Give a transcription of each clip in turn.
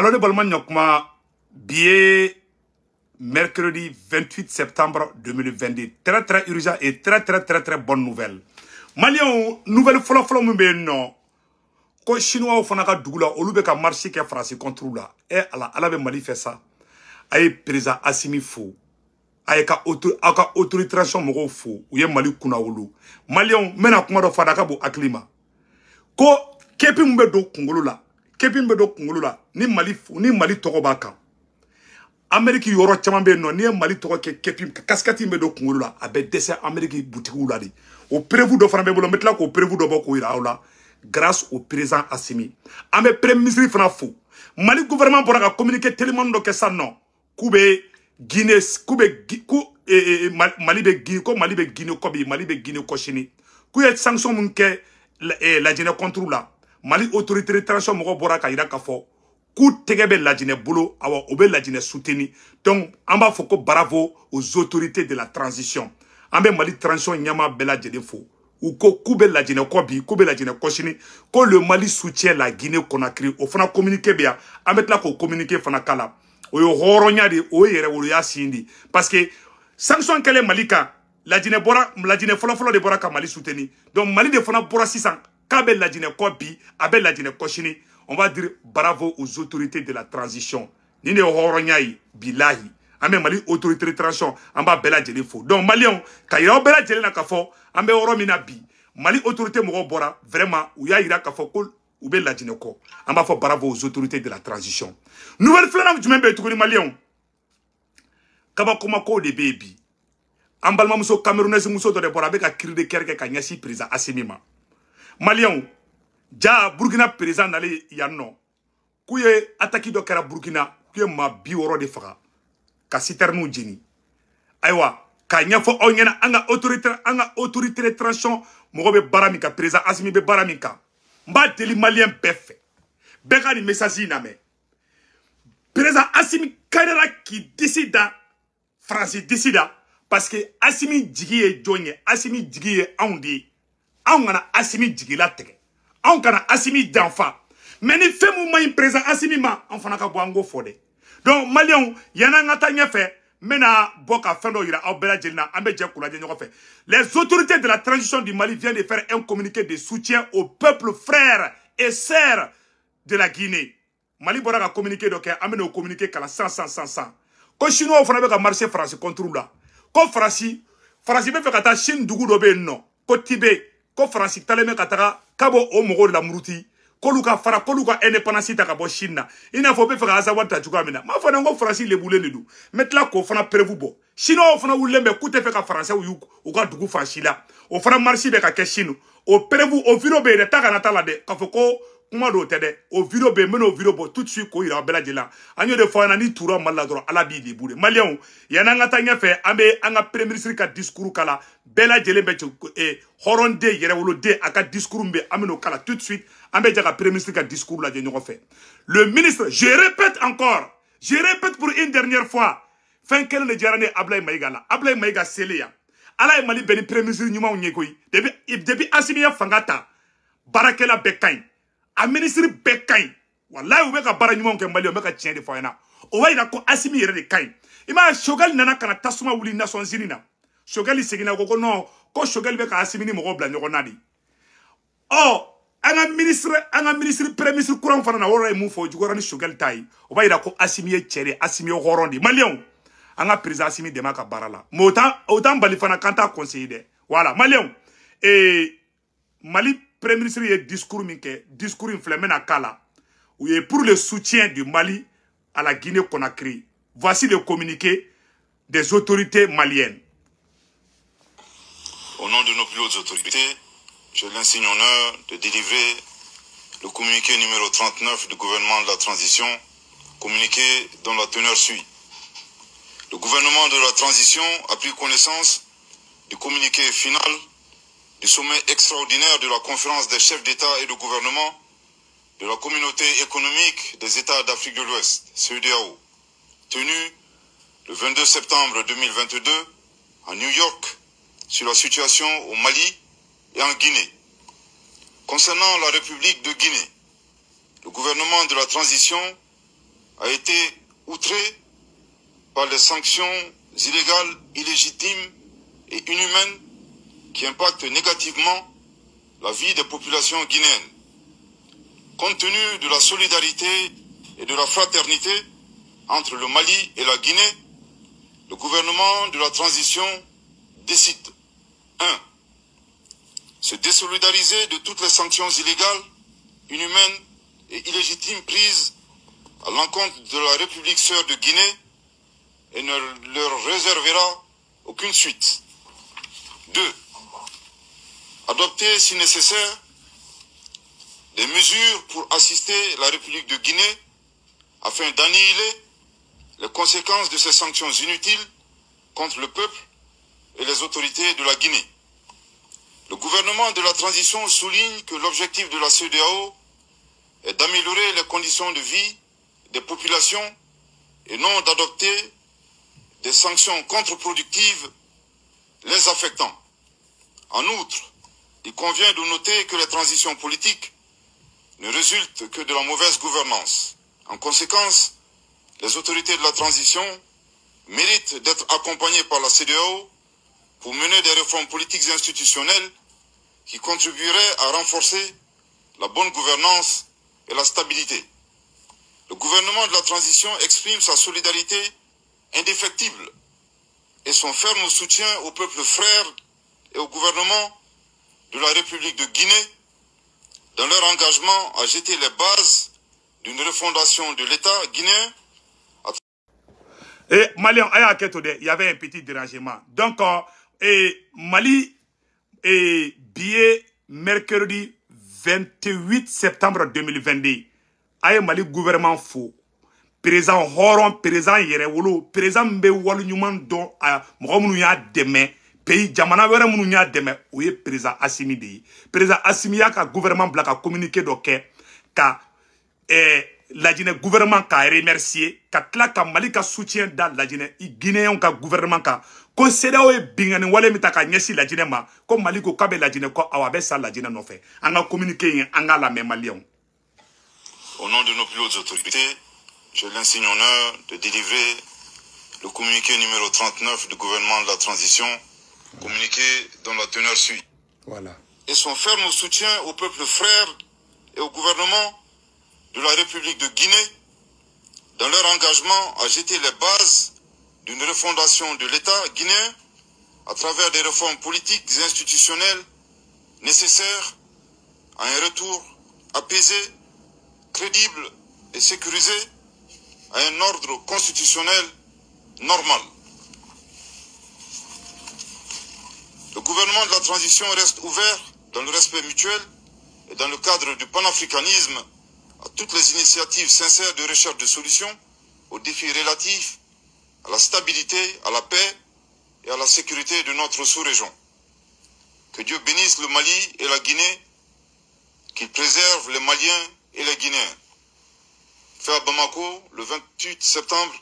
Alors ne balima ɲakuma bi ye mercredi 28 septembre 2022, très très urgent et très très très très bonne nouvelle. Maliyɛnw, nouvelle fɔlɔ fɔlɔ min bɛ yen nɔ, ko chinois fana ka dugu la, olu bɛ ka marche kɛ Faransi contre la. E Ala, Ala bɛ Mali fɛ sa. A ye président Assimi fo, a ye ka auto aw ka autorisation mɔgɔw fo, u ye Mali kunnawolo. Maliyɛnw, n bɛna kuma dɔ fɔ a ka bon hakili ma, ko képi min bɛ don kunkolo la, képi min bɛ don kunkolo la ni Mali, ni Mali tɔgɔ b'a kan, Amérique yɔrɔ caman bɛ yen nɔ, n'i ye Mali tɔgɔ kɛ képi, casquette min bɛ don kunkolo la, a bɛ dɛsɛ Amérique butigiw la de. O preuve dɔ fana bɛ n bolo, n bɛ tila k'o preuve dɔ bɔ k'o yira aw la. Grâce au président Assimi, an bɛ premier ministre fana fo. Mali gouvernement bɔra ka communiqué telimani dɔ kɛ sisan nɔ, k'u bɛ Guinée, k'u bɛ ko Mali bɛ Guinée, ko Mali bɛ Guinée kɔ bi, Mali bɛ Guinée kɔ sini, k'u ye sanction mun kɛ Lajinɛ contre la. Mali autorité de transition mɔgɔw bɔra ka yira k'a fɔ k'u tɛgɛ bɛ Lajinɛ bolo, awa o bɛ Lajinɛ soutenir. Donc an b'a fɔ ko bravo aux autorités de la transition. An bɛ Mali transition ɲɛmaa bɛɛ lajɛlen fo. U ko k'u bɛ Lajinɛ kɔ bi, k'u bɛ Lajinɛ kɔ sini, ko le Mali soutient la Guinée Conakry. O fana communiqué bɛ yan, an bɛ tila k'o communiqué fana kala. O ye hɔrɔnya de, o ye yɛrɛwoloya sin de, parce que sanction kɛlen Mali kan, Lajinɛ bɔra, Lajinɛ fɔlɔfɔlɔ de bɔra ka Mali soutenir. Donc Mali de fana bɔra sisan k'a bɛ Lajinɛ kɔ bi, a bɛ Lajinɛ kɔ sini. On va dire bravo aux autorités de la transition. Nin de ye hɔrɔnya ye, bilahi. An bɛ Mali autorité de transition, an b'a bɛɛ lajɛlen fo. Donc maliyɛnw, ka yira aw bɛɛ lajɛlen na k'a fɔ an bɛ yɔrɔ min na bi, Mali autorité mɔgɔw bɔra vraiment, u y'a yira k'a fɔ ko u bɛ Lajinɛ kɔ. An b'a fɔ bravo aux autorités de la transition. Nouvelle filanan jumɛn bɛ yen tuguni? Maliyɛnw, kabakoma kow de bɛ yen bi. An balimamuso camerounaise muso dɔ de bɔra, a bɛ ka cri de cœur kɛ ka ɲɛsin président Assimi ma. Maliyɛnw, ja Burkina président nalen yan nɔ, k'u ye attaque dɔ kɛra Burkina, k'u ye maa 60 de faga ka citernew jeni. Ayiwa, k'a ɲɛfɔ aw ɲɛna, an ka autorité de transition mɔgɔ bɛ baara min kan, président Assimi bɛ baara min kan, n b'a deli maliyɛn bɛɛ fɛ, bɛɛ ka nin message in lamɛn. Président Assimi karila k'i disi da Faransi disi da, parce que Assimi jigi ye jɔn ye? Assimi jigi ye anw de ye. Anw kana Assimi jigi latigɛ, anw kana Assimi janfa. Mais ni fɛn mun man ɲi président Assimi ma, an fana ka bɔ an k'o fɔ dɛ. Donc maliyɛnw, yan'an ka taa ɲɛfɛ, n bɛna bɔ ka fɛn dɔ yira aw bɛɛ lajɛlen na, an bɛ jɛ k'u lajɛ ɲɔgɔn fɛ. Les autorités de la transition du Mali viennent de faire un communiqué de soutien au peuple frère et sœurs de la Guinée. Mali bɔra ka communiqué dɔ kɛ, an bɛna o communiqué kalan san san san san. Ko chinois fana bɛ ka marcher Faransi contre la, ko Faransi bɛ fɛ ka taa Chine dugu dɔ bɛ yen nɔ ko Tibet, ko Faransi talen bɛ ka taga k'a b'o o mɔgɔw de la muruti, k'olu ka fara, k'olu ka indépendance ta ka bɔ Chine na, i n'a fɔ u bɛ fɛ ka Azawad ta cogoya min na. N m'a fɔ ko Faransi lebulen de don, n bɛ tila k'o fana preuve bɔ. Chinois fana wulilen bɛ k'u tɛ fɛ ka Faransɛw y'u u ka dugu fan si la, o fana marche bɛ ka kɛ Chine. O preuve, o vidéo bɛ yen dɛ, taa kana t'a la dɛ, k'a fɔ ko kuma dɔw tɛ dɛ, o vidéo bɛ yen, n bɛn'o vidéo bɔ tout de suite k'o yira aw bɛɛ lajɛlen la. An y'o de fɔ aw ɲɛna, ni tura Mali la dɔrɔn, Ala b'i lebu de. Maliyɛnw, yan'an ka taa ɲɛfɛ, an bɛ an ka premier ministre ka discours kala, bɛɛ lajɛlen bɛ hɔrɔnden yɛrɛwoloden, a ka discours min bɛ, an bɛn'o kala tout de suite. An bɛ jɛ ka premier ministre ka discours lajɛ ɲɔgɔn fɛ. Le ministre, je répète encore, je répète pour une dernière fois, fɛn kelen de diyara ne Ablaye Mayiga la. Ablaye Mayiga selen yan, Ala ye Mali bɛn ni premier ministre ɲumanw ye koyi. Depuis Assimi ye fanga ta, baarakɛla bɛɛ ka ɲi, a ministre bɛɛ ka ɲi, walayi, u bɛ ka baara ɲumanw kɛ. Maliyɛnw bɛ ka tiɲɛ de fɔ a ɲɛna, o b'a yira ko Assimi yɛrɛ de ka ɲi. I m'a ye, Choguel nana ka na tasuma wuli Nations Unies na, Choguel seginna ko non, ko Choguel bɛ ka Assimi ni mɔgɔw bila ɲɔgɔn na de. Ɔ an ka ministre, premier ministre kuran fana na, o yɔrɔ ye mun fɔ? O juguyara ni Choguel ta ye. O b'a yira ko Assimi ye cɛ de ye, Assimi ye hɔrɔn de ye. Maliyɛnw, an ka président Assimi dɛmɛ a ka baara la, mais o t'an bali fana k'an t'a conseiller dɛ. Voilà, maliyɛnw, Mali premier ministre ye discours min kɛ, discours in filɛ, n bɛna k'a la. U ye pour le soutien du Mali à la Guinée-Conakry. Voici le communiqué des autorités maliennes. Au nom de nos plus hautes autorités, j'ai l'insigne honneur de délivrer le communiqué numéro 39 du gouvernement de la transition, communiqué dont la teneur suit. Le gouvernement de la transition a pris connaissance du communiqué final du sommet extraordinaire de la conférence des chefs d'État et de gouvernement de la communauté économique des États d'Afrique de l'Ouest, CEDEAO, tenu le 22 septembre 2022 à New York sur la situation au Mali et en Guinée. Concernant la République de Guinée, le gouvernement de la transition a été outré par les sanctions illégales, illégitimes et inhumaines qui impactent négativement la vie des populations guinéennes. Compte tenu de la solidarité et de la fraternité entre le Mali et la Guinée, le gouvernement de la transition décide 1. Se désolidariser de toutes les sanctions illégales, inhumaines et illégitimes prises à l'encontre de la République sœur de Guinée et ne leur réservera aucune suite. 2. Adopter, si nécessaire, des mesures pour assister la République de Guinée afin d'annihiler les conséquences de ces sanctions inutiles contre le peuple et les autorités de la Guinée. Le gouvernement de la transition souligne que l'objectif de la CEDEAO est d'améliorer les conditions de vie des populations et non d'adopter des sanctions contre-productives les affectant. En outre, il convient de noter que les transitions politiques ne résultent que de la mauvaise gouvernance. En conséquence, les autorités de la transition méritent d'être accompagnées par la CEDEAO pour mener des réformes politiques et institutionnelles qui contribueraient à renforcer la bonne gouvernance et la stabilité. Le gouvernement de la transition exprime sa solidarité indéfectible et son ferme soutien au peuple frère et au gouvernement de la République de Guinée dans leur engagement à jeter les bases d'une refondation de l'État guinéen. Et Mali, il y avait un petit dérangement. Donc, et Mali et billet mercredi 28 septembre 2022. Aye Mali gouvernement faux. Président horon, président yɛrɛwolo, président bɛ wali ɲuman dɔn a mɔgɔ minnu y'a dɛmɛ, pays jamana wɛrɛ minnu y'a dɛmɛ, o ye président Assimi de ye. Président Assimi y'a ka gouvernement bila ka communiqué dɔ kɛ ka Lajinɛ gouvernement k'a remercier, ka tila ka Mali ka soutien da Lajinɛ Guinéen ka gouvernement kan ko CEDEAO ye bingani wale min ta ka ɲɛsin Lajinɛ ma, ko Mali ko k'a bɛ Lajinɛ kɔ, awɔ a bɛ sa Lajinɛ nɔfɛ. An ka communiqué in an k'a lamɛn Maliyɛnw. Au nom de nos plus hautes autorités, j'ai l'insigne honneur de délivrer le communiqué numéro 39 du gouvernement de la transition, communiqué dont la teneur suit. Voilà. Et son ferme soutien au peuple frère et au gouvernement de la République de Guinée dans leur engagement à jeter les bases d'une refondation de l'État guinéen à travers des réformes politiques et institutionnelles nécessaires à un retour apaisé, crédible et sécurisé à un ordre constitutionnel normal. Le gouvernement de la transition reste ouvert dans le respect mutuel et dans le cadre du panafricanisme à toutes les initiatives sincères de recherche de solutions aux défis relatifs à la stabilité, à la paix et à la sécurité de notre sous-région. Que Dieu bénisse le Mali et la Guinée, qu'il préserve les Maliens et les Guinéens. Fait à Bamako le 28 septembre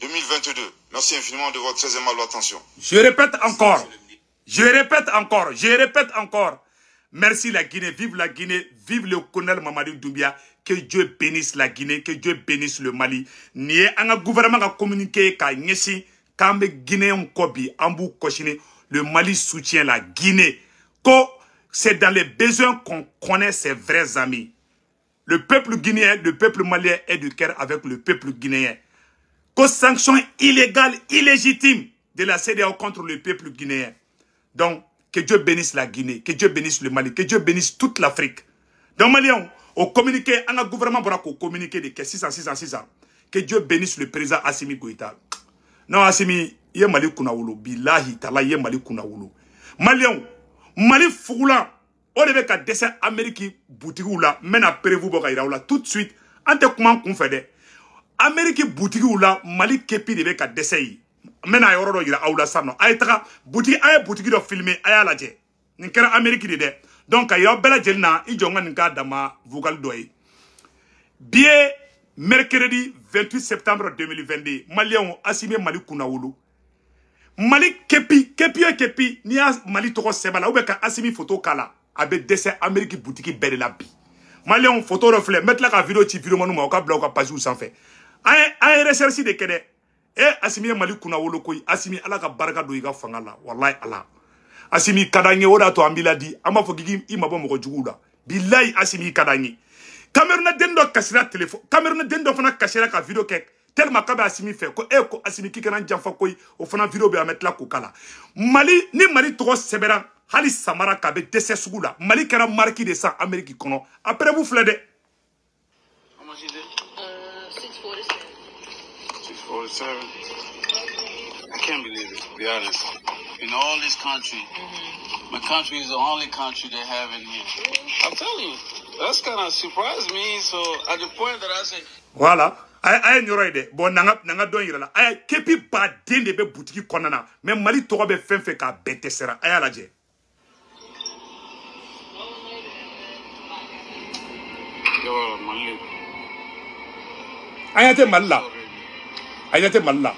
2022. Merci infiniment de votre très aimable attention. Je répète encore, je répète encore, je répète encore. Merci la Guinée, vive la Guinée, vive le colonel Mamadi Doumbouya. Que Dieu bénisse la Guinée, que Dieu bénisse le Mali. Ni un gouvernement a communiqué qu'à Nyessi, quand les Guinéens kobi, ambou kochine, le Mali soutient la Guinée. C'est dans les besoins qu'on connaît ses vrais amis. Le peuple guinéen, le peuple malien est du cœur avec le peuple guinéen. Qu'aux sanctions illégales, illégitimes de la CEDEAO contre le peuple guinéen. Donc, que Dieu bénisse la Guinée, que Dieu bénisse le Mali, que Dieu bénisse toute l'Afrique. Donc, Maliens, au communiqué, un gouvernement pour communiquer de 600, 600, 600. Que Dieu bénisse le président Assimi Goïta. Non, Assimi, il est Mali Kounawolo. Billahi, Tala, il est Mali Kounawolo. Maliens, Mali Foula, on devait qu'à dessin Amérique boutique ou là, mais à prévu là tout de suite, en te comment qu'on fait des Amérique boutique ou là, Mali kepi devait qu'à dessin. Mena yoro yira awla sano aytra boutique ay boutique do filmer aya laje nin kera Amérique de de donc ayo bela jelna i jonga nin ka dama vocal doy bien mercredi 28 septembre 2022 Maliens Assimi Mali Kounawolo Mali kepi kepi kepi ni a Mali toko sebala ou be ka Assimi photo kala abe dessin Amérique boutique belle la bi Maliens photo reflet mettre la vidéo ti vidéo manu ma ka bla ka page ou sans fait An ye recherche de kɛ dɛ. E Assimi ye Mali kunna wolo koyi. Assimi Ala ka barika don i ka fanga la. Wallahi Ala. Assimi ka d'an ye, o de y'a to an b'i ladi. An b'a fɔ k'i mabɔ mɔgɔ juguw la. Bilahi Assimi ka d'an ye. Cameroun den dɔ kasira téléphone. Cameroun den dɔ fana kasira ka vidéo kɛ. Tellement k'a bɛ Assimi fɛ ko e ko Assimi k'i kana janfa koyi. O fana vidéo bɛ an bɛ tila k'o k'a la. Mali ni Mali tɔgɔ sɛbɛnna hali samara k'a bɛ dɛsɛ sugu la. Mali kɛra marque de san Amérique kɔnɔ. A preuve filɛ dɛ. How much is it? 647. 647. I can't believe it, to be honest. In all this country, my country is the only country they have in here. I'm telling you, that's kind of surprised me. So at the point that I said, Voilà. A ye nin yɔrɔ ye dɛ. Bon, nanga dɔn yɛrɛ la. A ye képi baden de bɛ butigi kɔnɔna na. Mais Mali tɔgɔ bɛ fɛn fɛn k'a bɛɛ dɛsɛra. A y'a lajɛ. Yo, Mali. An ɲɛ tɛ Mali la. A ɲɛ tɛ Mali la.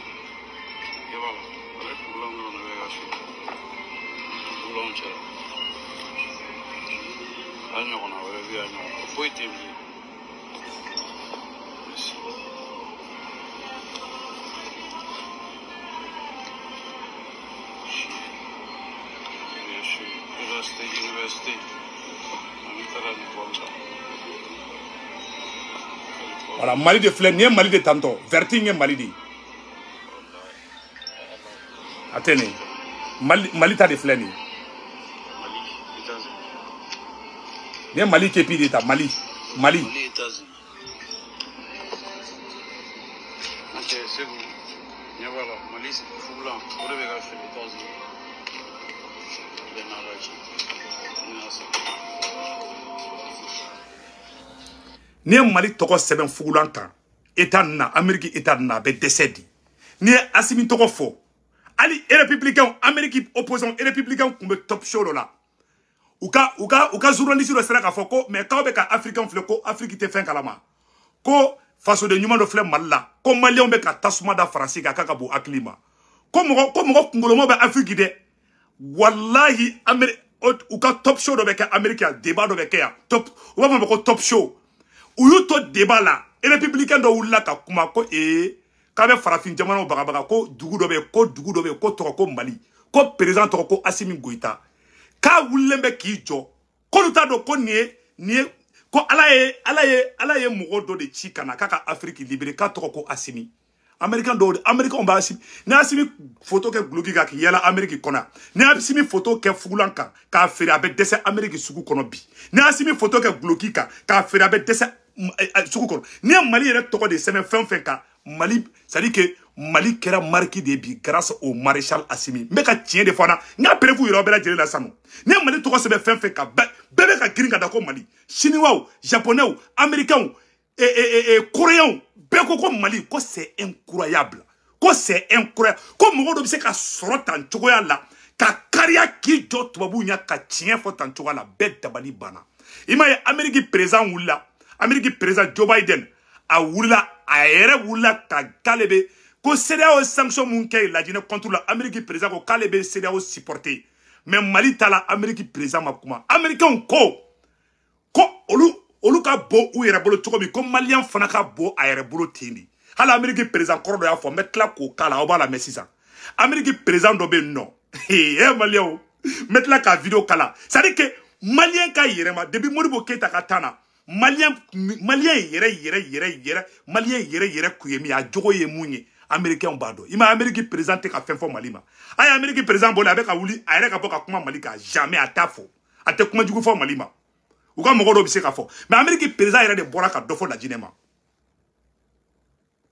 Voilà, Mali de filɛ nin ye Mali de tantɔ. Vert in ye Mali de ye. A tɛ nin ye. Mali ta de filɛ nin ye. Nin ye Mali képi de ta. Mali. Mali. Mali États-Unis. Ok, Segu. Ɲɛ b'a la, Mali fugulan, o de bɛ ka feere États-Unis. Bɛɛ n'a ka ci. Ni y'a san. N'i ye Mali tɔgɔ sɛbɛn fugulan kan, État nin na, Amérique État nin na, a bɛ dɛsɛ di. N'i ye Assimi tɔgɔ fɔ, hali républicain, Amérique opposant républicain tun bɛ top show dɔ la. U ka journaliste dɔ sera k'a fɔ ko mais k'aw bɛ ka africain filɛ ko Afrique tɛ fɛn kalama. Ko fasoden ɲuman dɔ filɛ Mali la, ko maliyɛnw bɛ ka tasuma da Faransi kan k'a ka bon hakili ma. Ko mɔgɔ kunkoloma bɛ Afrique dɛ. Wallahi Amérique u ka top show dɔ bɛ kɛ Amérique yan, débat dɔ bɛ kɛ yan. Top, u b'a fɔ a ma ko top show. U y'u to débat la, républicain dɔ wulila ka kuma ko k'a bɛ farafin jamanaw bagabaga ko dugu dɔ bɛ yen, ko dugu dɔ bɛ yen, ko tɔgɔ ko Mali, ko président tɔgɔ ko Assimi Goïta. K'a wulilen bɛ k'i jɔ, k'olu t'a dɔn ko nin ye ko Ala ye mɔgɔ dɔ de ci ka na k'a ka Afrique libérer, k'a tɔgɔ ko Assimi. Américain dɔw de, Américain b'a Assimi, ni Assimi photo kɛ guloki kan k'i yala Amérique kɔnɔ, ni Assimi photo kɛ fugulan kan k'a feere a bɛ dɛsɛ Amérique sugu kɔnɔ bi. Ni Assimi photo kɛ guloki kan k'a feere a bɛ dɛsɛ sugu kɔnɔ. N'i ye Mali yɛrɛ tɔgɔ de sɛbɛn fɛn fɛn kan, Mali, c'est-à-dire que Mali kɛra marque de bi grâce au maréchal Assimi. N bɛ ka tiɲɛ de fɔ an na, n ka preuve yɛrɛ bɛɛ lajɛlen la sisan nɔ. N'i ye Mali tɔgɔ sɛbɛn fɛn fɛn kan, bɛɛ bɛ ka girin ka da ko Mali. Chinois, Japonais, Américains, Coréens, bɛɛ ko ko Mali, ko c'est incroyable. Ko c'est incroyable. Ko mɔgɔ dɔ bɛ se ka sɔrɔ tan cogoya la, ka kariya k'i jɔ tubabuw ɲɛ ka tiɲɛ fɔ tan cogoya la, bɛɛ dabali banna. I m'a ye Amérique président wulila, Amérique président Joe Biden a wulila, a yɛrɛ wulila ka k'ale bɛ ko CEDEAO sanction mun kɛ Lajinɛ contre la, Amérique président ko k'ale bɛ CEDEAO supporter. Mais Mali ta la, Amérique président ma kuma. Américains ko olu ka bɔ u yɛrɛ bolo cogo min, ko Malien fana ka bɔ a yɛrɛ bolo ten de. Hali Amérique président kɔrɔ dɔ y'a fɔ, n bɛ tila k'o k'a la, aw b'a lamɛn sisan. Amérique président dɔ bɛ yen nɔ, e Malien, n bɛ tila k'a vidéo k'a la. C'est à dire que Malien ka yɛrɛma depuis Modibo Keïta ka temps na, Malien yɛrɛ yɛrɛ Malien yɛrɛ yɛrɛ kun ye min ye, a jogo ye mun ye, Américain b'a dɔn. I ma Amérique président tɛ ka fɛn fɔ Mali ma. A ye Amérique président bɔlen, a bɛ ka wuli a yɛrɛ ka bɔ ka kuma Mali kan, jamais a t'a fɔ. A tɛ kuma jugu fɔ Mali ma. U ka mɔgɔ dɔw bɛ se k'a fɔ. Mais Amérique président yɛrɛ de bɔra ka dɔ fɔ Lajinɛ ma.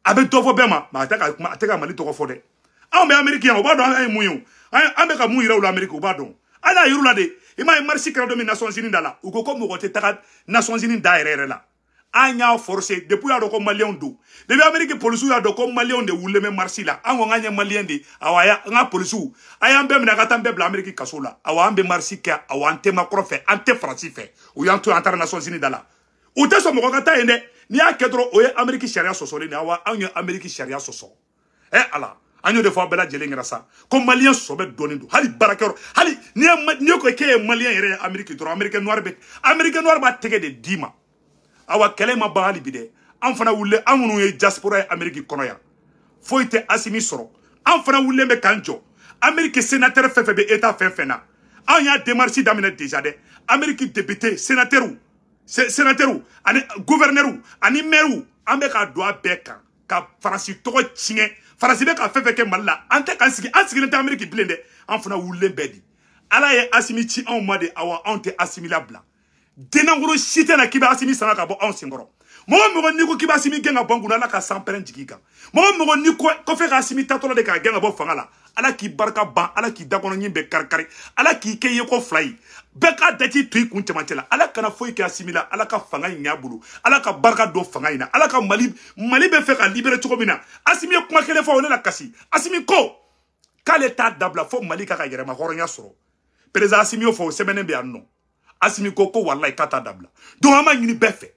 A bɛ dɔ fɔ bɛɛ ma, mais a tɛ ka Mali tɔgɔ fɔ dɛ. Anw bɛ Amérique yan, u b'a dɔn an ye mun ye o. An bɛ ka mun yira u la Amérique, u b'a dɔn. Hali a yir'u la de, i m'a ye marche kɛra don min Nations Unies da la, u ko ko mɔgɔ tɛ taga Nations Unies da yɛrɛ yɛrɛ la. An y'a forcé depuis y'a dɔn ko Maliyɛnw don. Depuis Amérique polisiw y'a dɔn ko Maliyɛnw de wulilen bɛ marche la. An ko k'an ye Maliyɛn de, awɔ an ka polisiw, a y'an bɛɛ minɛ ka taa an bɛɛ bila Amérique kaso la. Awɔ an bɛ marche kɛ, awɔ an tɛ Macron fɛ, an tɛ Faransi fɛ. U y'an to yen, an taara Nations Unies da la. U tɛ sɔn mɔgɔ ka taa yen dɛ. N'i y'a kɛ dɔrɔn, o ye Amérique sariya sɔsɔlen de ye. Awɔ anw ye Amérique sariya sɔsɔ. Ala, an y'o de fɔ aw bɛɛ lajɛlen ɲɛna sa. Ko Maliyɛn sɔbɛ dɔɔnin don. Hali baarakɛyɔrɔ, hali n'i ko k'e ye Maliyɛn yɛrɛ ye Amérique dɔrɔn, Américain noir b'a tɛgɛ de d'i ma. Awa kɛlɛ ma ban hali bi dɛ. An fana wulilen, an minnu ye diaspora ye Amérique kɔnɔ yan, foyi tɛ Assimi sɔrɔ. An fana wulilen bɛ k'an jɔ. Amérique sénateur fɛn fɛn bɛ état fɛn fɛn na, anw y'a démarche daminɛ déjà dɛ. Amérique député, sénateur, sénateur ani gouverneur ani maire, an bɛ ka don a bɛɛ kan ka Faransi tɔgɔ tiɲɛ. Faransi bɛ ka fɛn fɛn kɛ Mali la, an tɛ k'an sigi, an sigilen tɛ Amérique bilen dɛ. An fana wulilen bɛɛ di. Ala ye Assimi ci anw ma de, awa anw tɛ Assimi labila. Denankoro si tɛ na k'i bɛ Assimi sama ka bɔ anw senkɔrɔ. Mɔgɔ mɔgɔ n'i ko k'i bɛ Assimi gɛn ka bɔ n kunna, Ala ka sanpɛrɛn jigin i kan. Mɔgɔ mɔgɔ n'i ko kɔfɛ ka Assimi tatɔla de k'a gɛn ka bɔ fanga la, Ala k'i barika ban, Ala k'i dakɔnɔ ɲin bɛɛ kari-kari, Ala k'i kɛ yeko fila ye. Bɛɛ k'a daji to i kun cɛmancɛ la. Ala kana foyi kɛ Assimi la, Ala ka fanga in ɲ'a bolo, Ala ka barika don fanga in na, Ala ka Mali bɛ fɛ ka libérer cogo min na. Assimi ye kuma kelen fɔ, o ne la kasi. Assimi ko k'ale t'a dabila fo Mali ka yɛrɛma hɔrɔnya sɔrɔ. Président Assimi y'o fɔ, o sɛbɛnnen bɛ yan nɔ. Assimi ko ko walayi k'a t'a dabila. Donc an b'a ɲini bɛɛ fɛ,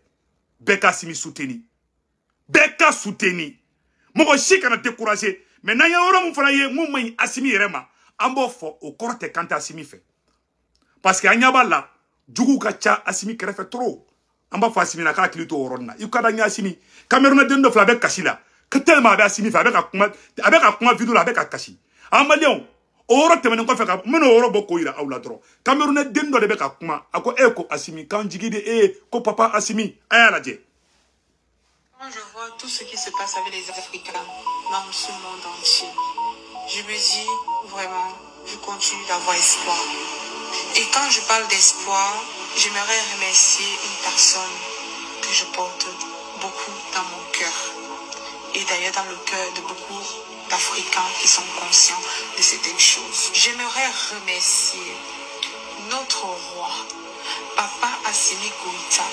bɛɛ ka Assimi soutenir, bɛɛ ka soutenir, mɔgɔ si kana décourager. Mais n'an ye yɔrɔ min fana ye mun man ɲi Assimi yɛrɛ ma, an b'o fɔ, o kɔrɔ tɛ k'an tɛ Assimi fɛ. Parce que an ɲɛ b'a la, juguw ka ca Assimi kɛrɛfɛ trop. An b'a fɔ Assimi na k'a hakili to o yɔrɔnin na. I ka d'an ye Assimi. Cameroun den dɔ filɛ, a bɛ kasi la. Tellement a bɛ Assimi fɛ, a bɛ ka kuma vidéo la, a bɛ ka kasi. An maliyɛnw, o yɔrɔ tɛmɛnen kɔfɛ, ka n bɛna o yɔrɔ bɔ k'o yira aw la dɔrɔn. Cameroun den dɔ de bɛ ka kuma, a ko e ko Assimi k'an jigi de e ko papa Assimi, a y'a lajɛ. Quand je vois tout ce qui se passe avec les Africains dans ce monde entier, je me dis vraiment, je continue d'avoir espoir. Et quand je parle d'espoir, j'aimerais remercier une personne que je porte beaucoup dans mon cœur. Et d'ailleurs dans le cœur de beaucoup d'Africains qui sont conscients de certaines choses. J'aimerais remercier notre roi, Papa Assimi Goïta,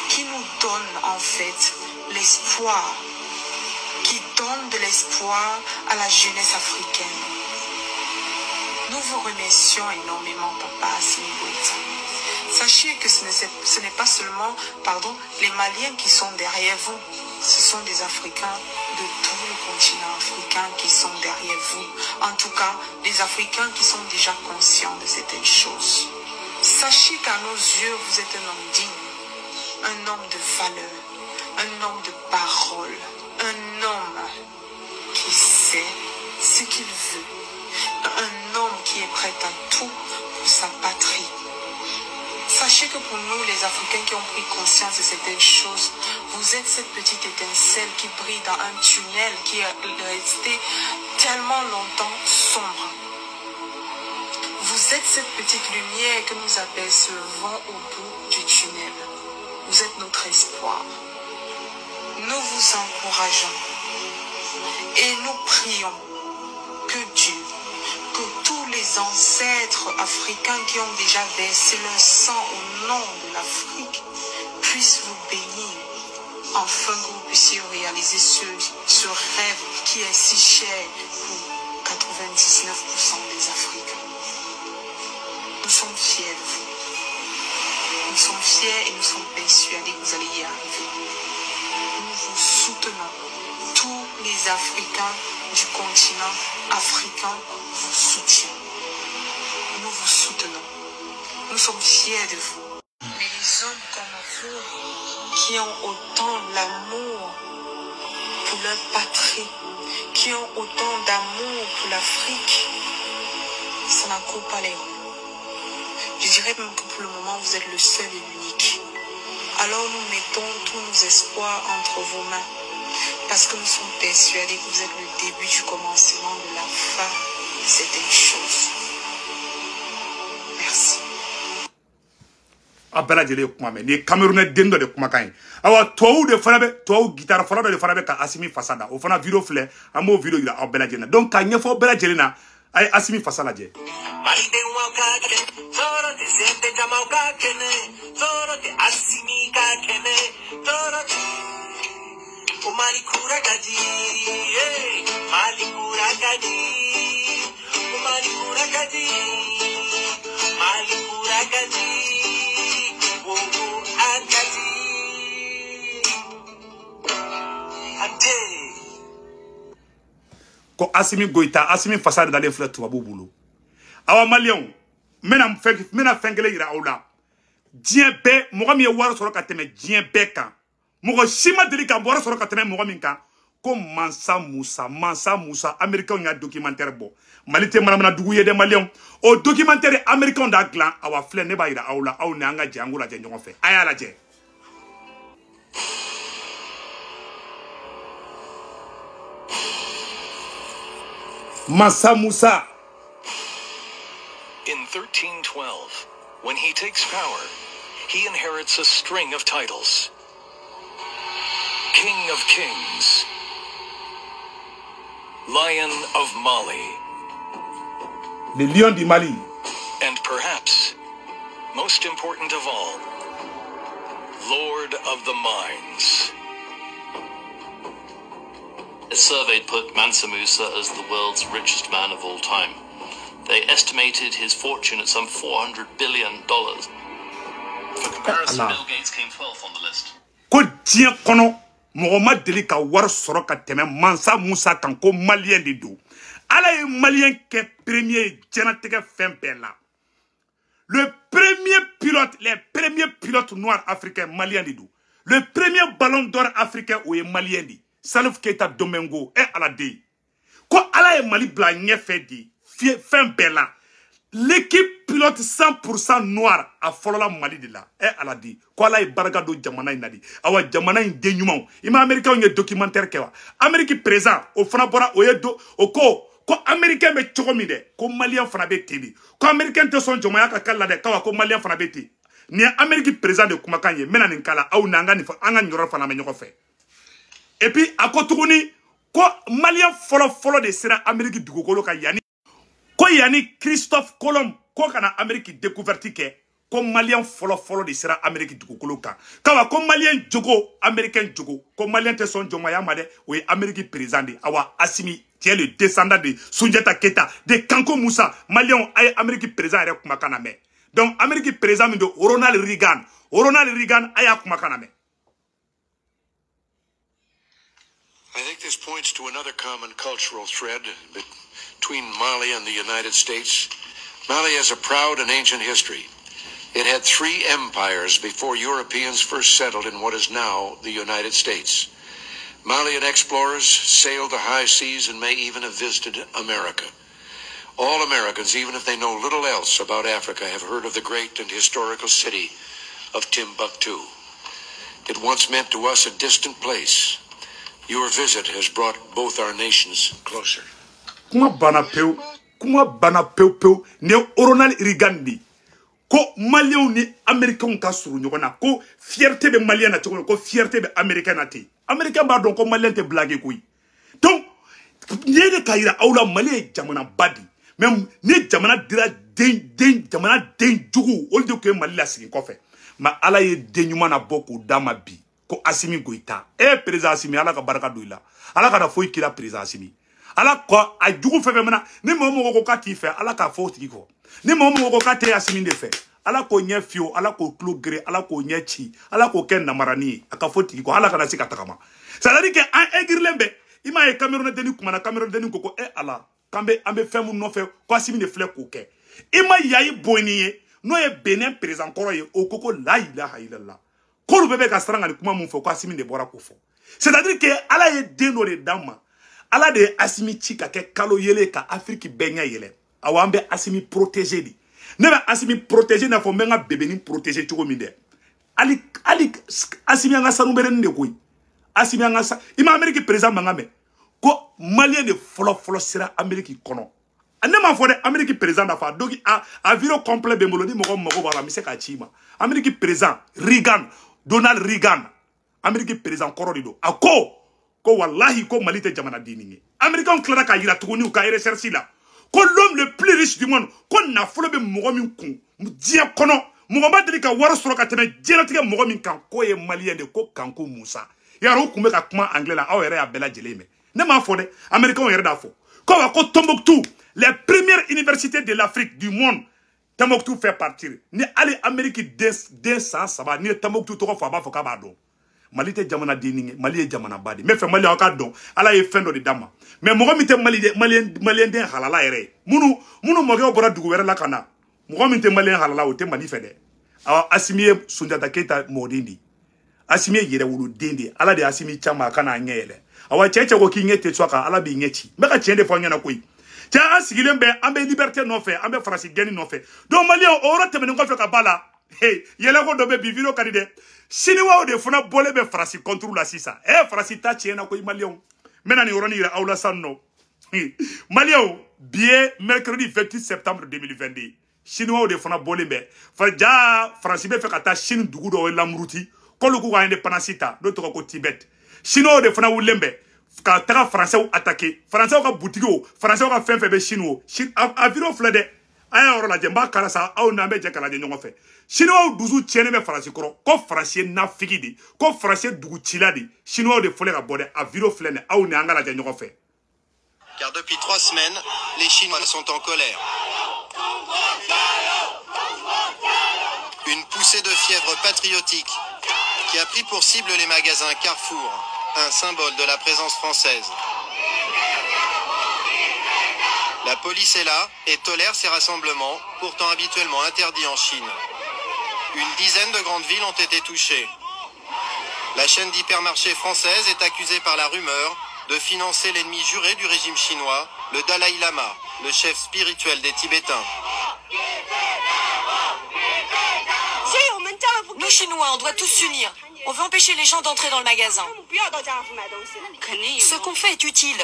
qui nous donne en fait l'espoir, qui donne de l'espoir à la jeunesse africaine. Nous vous remercions énormément, Papa Assimi Goïta. Sachez que ce n'est pas seulement, pardon, les Maliens qui sont derrière vous, ce sont des Africains de tout le continent africain qui sont derrière vous. En tout cas, des Africains qui sont déjà conscients de certaines choses. Sachez qu'à nos yeux, vous êtes un homme digne, un homme de valeur, un homme de parole, un homme qui sait ce qu'il veut, un homme qui est prêt à tout pour sa patrie. Sachez que pour nous, les Africains qui ont pris conscience de certaines choses, vous êtes cette petite étincelle qui brille dans un tunnel qui est resté tellement longtemps sombre. Vous êtes cette petite lumière que nous apercevons au bout du tunnel. Vous êtes notre espoir. Nous vous encourageons et nous prions que Dieu, que tous les ancêtres africains qui ont déjà versé leur sang au nom de l'Afrique puissent vous bénir, afin que vous puissiez réaliser ce rêve qui est si cher pour 99% des Africains. Nous sommes fiers de vous. Nous sommes fiers et nous sommes persuadés que vous allez y arriver. Nous vous soutenons. Tous les Africains du continent africain vous soutiennent. Nous vous soutenons. Nous sommes fiers de vous. Mais les hommes comme vous, qui ont autant l'amour pour leur patrie, qui ont autant d'amour pour l'Afrique, ça n'en court pas les rues. Je dirais même que pour le moment, vous êtes le seul et l'unique. Alors nous mettons tous nos espoirs entre vos mains, parce que nous sommes persuadés que vous êtes le début du commencement de la fin de certaines choses. Merci. A bɛɛ lajɛlen ye kuma mɛn nin ye Camerounais den dɔ de kumakan ye. Awa tubabuw de fana bɛ, tubabu guitare fɔlɔ dɔ de fana bɛ ka Assimi fasa da, o fana vidéo filɛ, an b'o vidéo yira aw bɛɛ lajɛlen na. Donc k'a ɲɛfɔ aw bɛɛ lajɛlen na, a ye Assimi fasa lajɛ. Ko Assimi Goïta, Assimi fasa de dalen filɛ tubabuw bolo. Awa maliyɛnw, n bɛna fɛn kelen yira aw la. Diɲɛ bɛɛ, mɔgɔ min ye wari sɔrɔ ka tɛmɛ diɲɛ bɛɛ kan, Mɔgɔ si ma deli ka wari sɔrɔ ka tɛmɛ mɔgɔ min kan ko Mansa Musa. Mansa Musa, américain y'a documentaire bɔ. Mali tɛ manamana dugu ye dɛ maliyɛnw. O documentaire américain d'a dilan. Awa filɛ, ne b'a yira aw la, aw ni an ka jɛ an k'o lajɛ ɲɔgɔn fɛ. A y'a lajɛ. Mansa Musa. In 1312, when he takes power, he inherits a string of titles. King of Kings, Lion of Mali, le Lion du Mali, and perhaps, most important of all, Lord of the Mines. A survey put Mansa Musa as the world's richest man of all time. They estimated his fortune at some $400 billion. For comparison, Bill Gates came 12th on the list. Ko diɲɛ kɔnɔ mɔgɔ ma deli ka wari sɔrɔ ka tɛmɛ Mansa Musa kan ko maliyɛn de don. Ala ye maliyɛn kɛ premier ye diɲɛlatigɛ fɛn bɛɛ la. Le premier pilote, les premiers pilotes noirs africains maliens de don. Le premier ballon d'or africain o ye maliyɛn de. Salif Keita Domingo e ala den. Ko ala ye Mali bila ɲɛfɛ de fɛn bɛɛ la. L'équipe pilote 100% noir a fɔlɔla Mali de la. E ala di ko ala ye barika don jamana in na de. Awa jamana in den ɲumanw. I ma américain ye documentaire kɛ wa? Amérique président o fana bɔra o ye do o ko ko américain bɛ cogo min dɛ, ko malien fana bɛ ten de. Ko américain tɛ sɔn jɔnmaya ka k'a la dɛ, kawa ko malien fana bɛ ten. Nin ye Amérique président de kumakan ye. N bɛna nin k'a la aw n'an ka nin an ka nin yɔrɔ fana mɛn ɲɔgɔn fɛ. Et puis a ko tuguni ko malien fɔlɔ fɔlɔ de sera Amérique dugukolo kan yanni ko yanni Christophe Colomb ko kana Amérique découverte kɛ, ko malien fɔlɔ fɔlɔ de sera Amérique dugukolo kan. Kawa ko malien jogo, américain jogo, ko malien tɛ sɔn jɔnmaya ma dɛ, o ye Amérique président de. Awa Assimi, tu es le descendant de Sunjata Keita, de Kanko Musa. Malien a ye Amérique président yɛrɛ kumakan na mɛn. Donc Amérique président min don Ronald Reagan, Ronald Reagan a y'a kumakan na mɛn. I think this points to another common cultural thread between Mali and the United States. Mali has a proud and ancient history. It had 3 empires before Europeans first settled in what is now the United States. Malian explorers sailed the high seas and may even have visited America. All Americans, even if they know little else about Africa, have heard of the great and historical city of Timbuktu. It once meant to us a distant place. Your visit has brought both our nations closer. Kuma bana pewu, kuma bana pewu pewu. Ni Ronald Reagan de ko maliyɛnw ni américains ka surun ɲɔgɔn na, ko fierté bɛ maliyɛn na cogo min, ko fierté bɛ américain na ten. Américain b'a dɔn ko maliyɛn tɛ blague koyi. Donc nin ye de k'a yira aw la Mali ye jamanaba de ye. Mais ni jamana dira den jamana den jugu olu de tun ye Mali lasegin kɔfɛ. Mais Ala ye den ɲuman na bɔ k'o d'a ma bi. Ko Assimi Goïta. Eh président Assimi, Ala ka barika don i la. Ala kana foyi k'i la président Assimi. Ala ko a jugu fɛn fɛn mana ni mɔgɔ mɔgɔ ko k'a t'i fɛ, Ala k'a fɔ o tigi kɔ. Ni mɔgɔ mɔgɔ ko k'a tɛ Assimi de fɛ, Ala k'o ɲɛ fiyewu, Ala k'o tulo gere, Ala k'o ɲɛ ci, Ala k'o kɛ namarani ye, a ka fɔ tigi kɔ, Ala kana se ka tagama. C'est à dire que an aigrilen bɛ. I m'a ye Cameroun denni kumana, Cameroun denni ko ko eh Ala, k'an bɛ an bɛ fɛn mun nɔfɛ ko Assimi de filɛ k'o kɛ. I ma Yayi Boni ye, n'o ye Benin président kɔrɔ ye, o ko ko la ilaha illallah. K'olu bɛɛ bɛ ka siran ka nin kuma mun fɔ ko Assimi de bɔra k'o fɔ. C'est à dire que Ala ye den dɔ de d'an ma. Ala de ye Assimi ci ka kɛ kalo yelen ka Afrique bɛɛ ɲɛ yɛlɛ. Awɔ, an bɛ Assimi protéger de. Ne bɛ Assimi protéger i n'a fɔ n bɛ n ka bébénin protéger cogo min dɛ. Hali hali Assimi an ka sanu bɛrɛnin de koyi. Assimi an ka sa, i ma Amérique président mankan mɛn ko maliyɛn de fɔlɔ fɔlɔ sera Amérique kɔnɔ. Ne m'a fɔ dɛ, Amérique président n'a fɔ a dogi a vidéo complet bɛ n bolo, ni mɔgɔ mago b'a la n bɛ se k'a ci i ma. Amérique président Reagan, Donald Reagan, Amérique président kɔrɔ de don. A ko ko wallahi ko Mali tɛ jamana dennin ye. Américain tilara k'a yira tuguni u ka recherche la ko l'homme le plus riche du monde, ko nafolo bɛ mɔgɔ min kun diɲɛ kɔnɔ, mɔgɔ ma deli ka wari sɔrɔ ka tɛmɛ diɲɛlatigɛ mɔgɔ min kan, k'o ye maliyɛn de, ko Kanko Musa. Yarɔ u tun bɛ ka kuma anglais la, aw yɛrɛ y'a bɛɛ lajɛlen mɛn. Ne m'a fɔ dɛ, américain yɛrɛ d'a fɔ. Ko wa ko Tombouctou, les premières universités de l'Afrique du monde, Tombouctou fait partir. Ni hali Amérique den san saba, ni ye Tombouctou tɔgɔ fɔ a b'a fɔ k'a b'a dɔn. Mali tɛ jamana dennin ye, Mali ye jamanaba de ye. N bɛ fɛ Mali aw k'a dɔn, Ala ye fɛn dɔ de d'a ma. Mais mɔgɔ min tɛ maliyɛn den halala yɛrɛ ye, minnu mɔkɛw bɔra dugu wɛrɛ la ka na, mɔgɔ min tɛ maliyɛn halala o tɛ Mali fɛ dɛ. Awɔ, Assimi ye Sunjata Keita mɔden de ye. Assimi ye yɛrɛwoloden de ye. Ala de ye Assimi caman a kana ɲɛ yɛlɛ. Awa cɛ cɛ ko k'i ɲɛ tɛ sɔn a kan, Ala b'i ɲɛ ci. N bɛ ka tiɲɛ de fɔ aw ɲɛna koyi. Cɛ an sigilen bɛ, an bɛ liberté nɔfɛ, an bɛ Faransi gɛnni nɔfɛ. Donc maliyɛnw, o yɔrɔ tɛmɛnen kɔfɛ ka ba la, hey, yɛlɛko dɔ bɛ bi vidéo ka di dɛ. Siniwaw de fana bɔlen bɛ Faransi contre la sisan. Faransi ta tiɲɛna koyi maliyɛnw. N bɛna nin yɔrɔnin yira aw la sisan nɔ. Maliyɛnw, bi ye mercredi 28 septembre 2022. Siniwaw de fana bɔlen bɛ. Ja Faransi bɛ fɛ ka taa Chine dugu dɔ lamuruti. K'olu k'u ka indépendance ta, n'o tɔgɔ ko Tibet. Siniwaw de fana wulilen bɛ ka taga Français attaquer. Français ka boutique o, Français ka fɛn fɛn bɛ Chine o. A vidéo filɛ dɛ. A y'a yɔrɔ lajɛ, n b'a kala sa, aw n'an bɛ jɛ k'a lajɛ ɲɔgɔn fɛ. Siniwaw dusu tiɲɛnen bɛ Faransi kɔrɔ, ko Faransi ye nafigi de, ko Faransi ye dugucila de. Siniwaw de fɔlen ka bɔ dɛ, a vidéo filɛ nin, aw ni an ka lajɛ ɲɔgɔn fɛ. Car depuis 3 semaines, les Chinois sont en colère. Une poussée de fièvre patriotique qui a pris pour cible les magasins Carrefour, un symbole de la présence française. La police est là et tolère ces rassemblements, pourtant habituellement interdits en Chine. Une dizaine de grandes villes ont été touchées. La chaîne d'hypermarchés française est accusée par la rumeur de financer l'ennemi juré du régime chinois, le Dalaï Lama, le chef spirituel des Tibétains. Nous, Chinois, on doit tous s'unir. On veut empêcher les gens d'entrer dans le magasin. Ce qu'on fait est utile.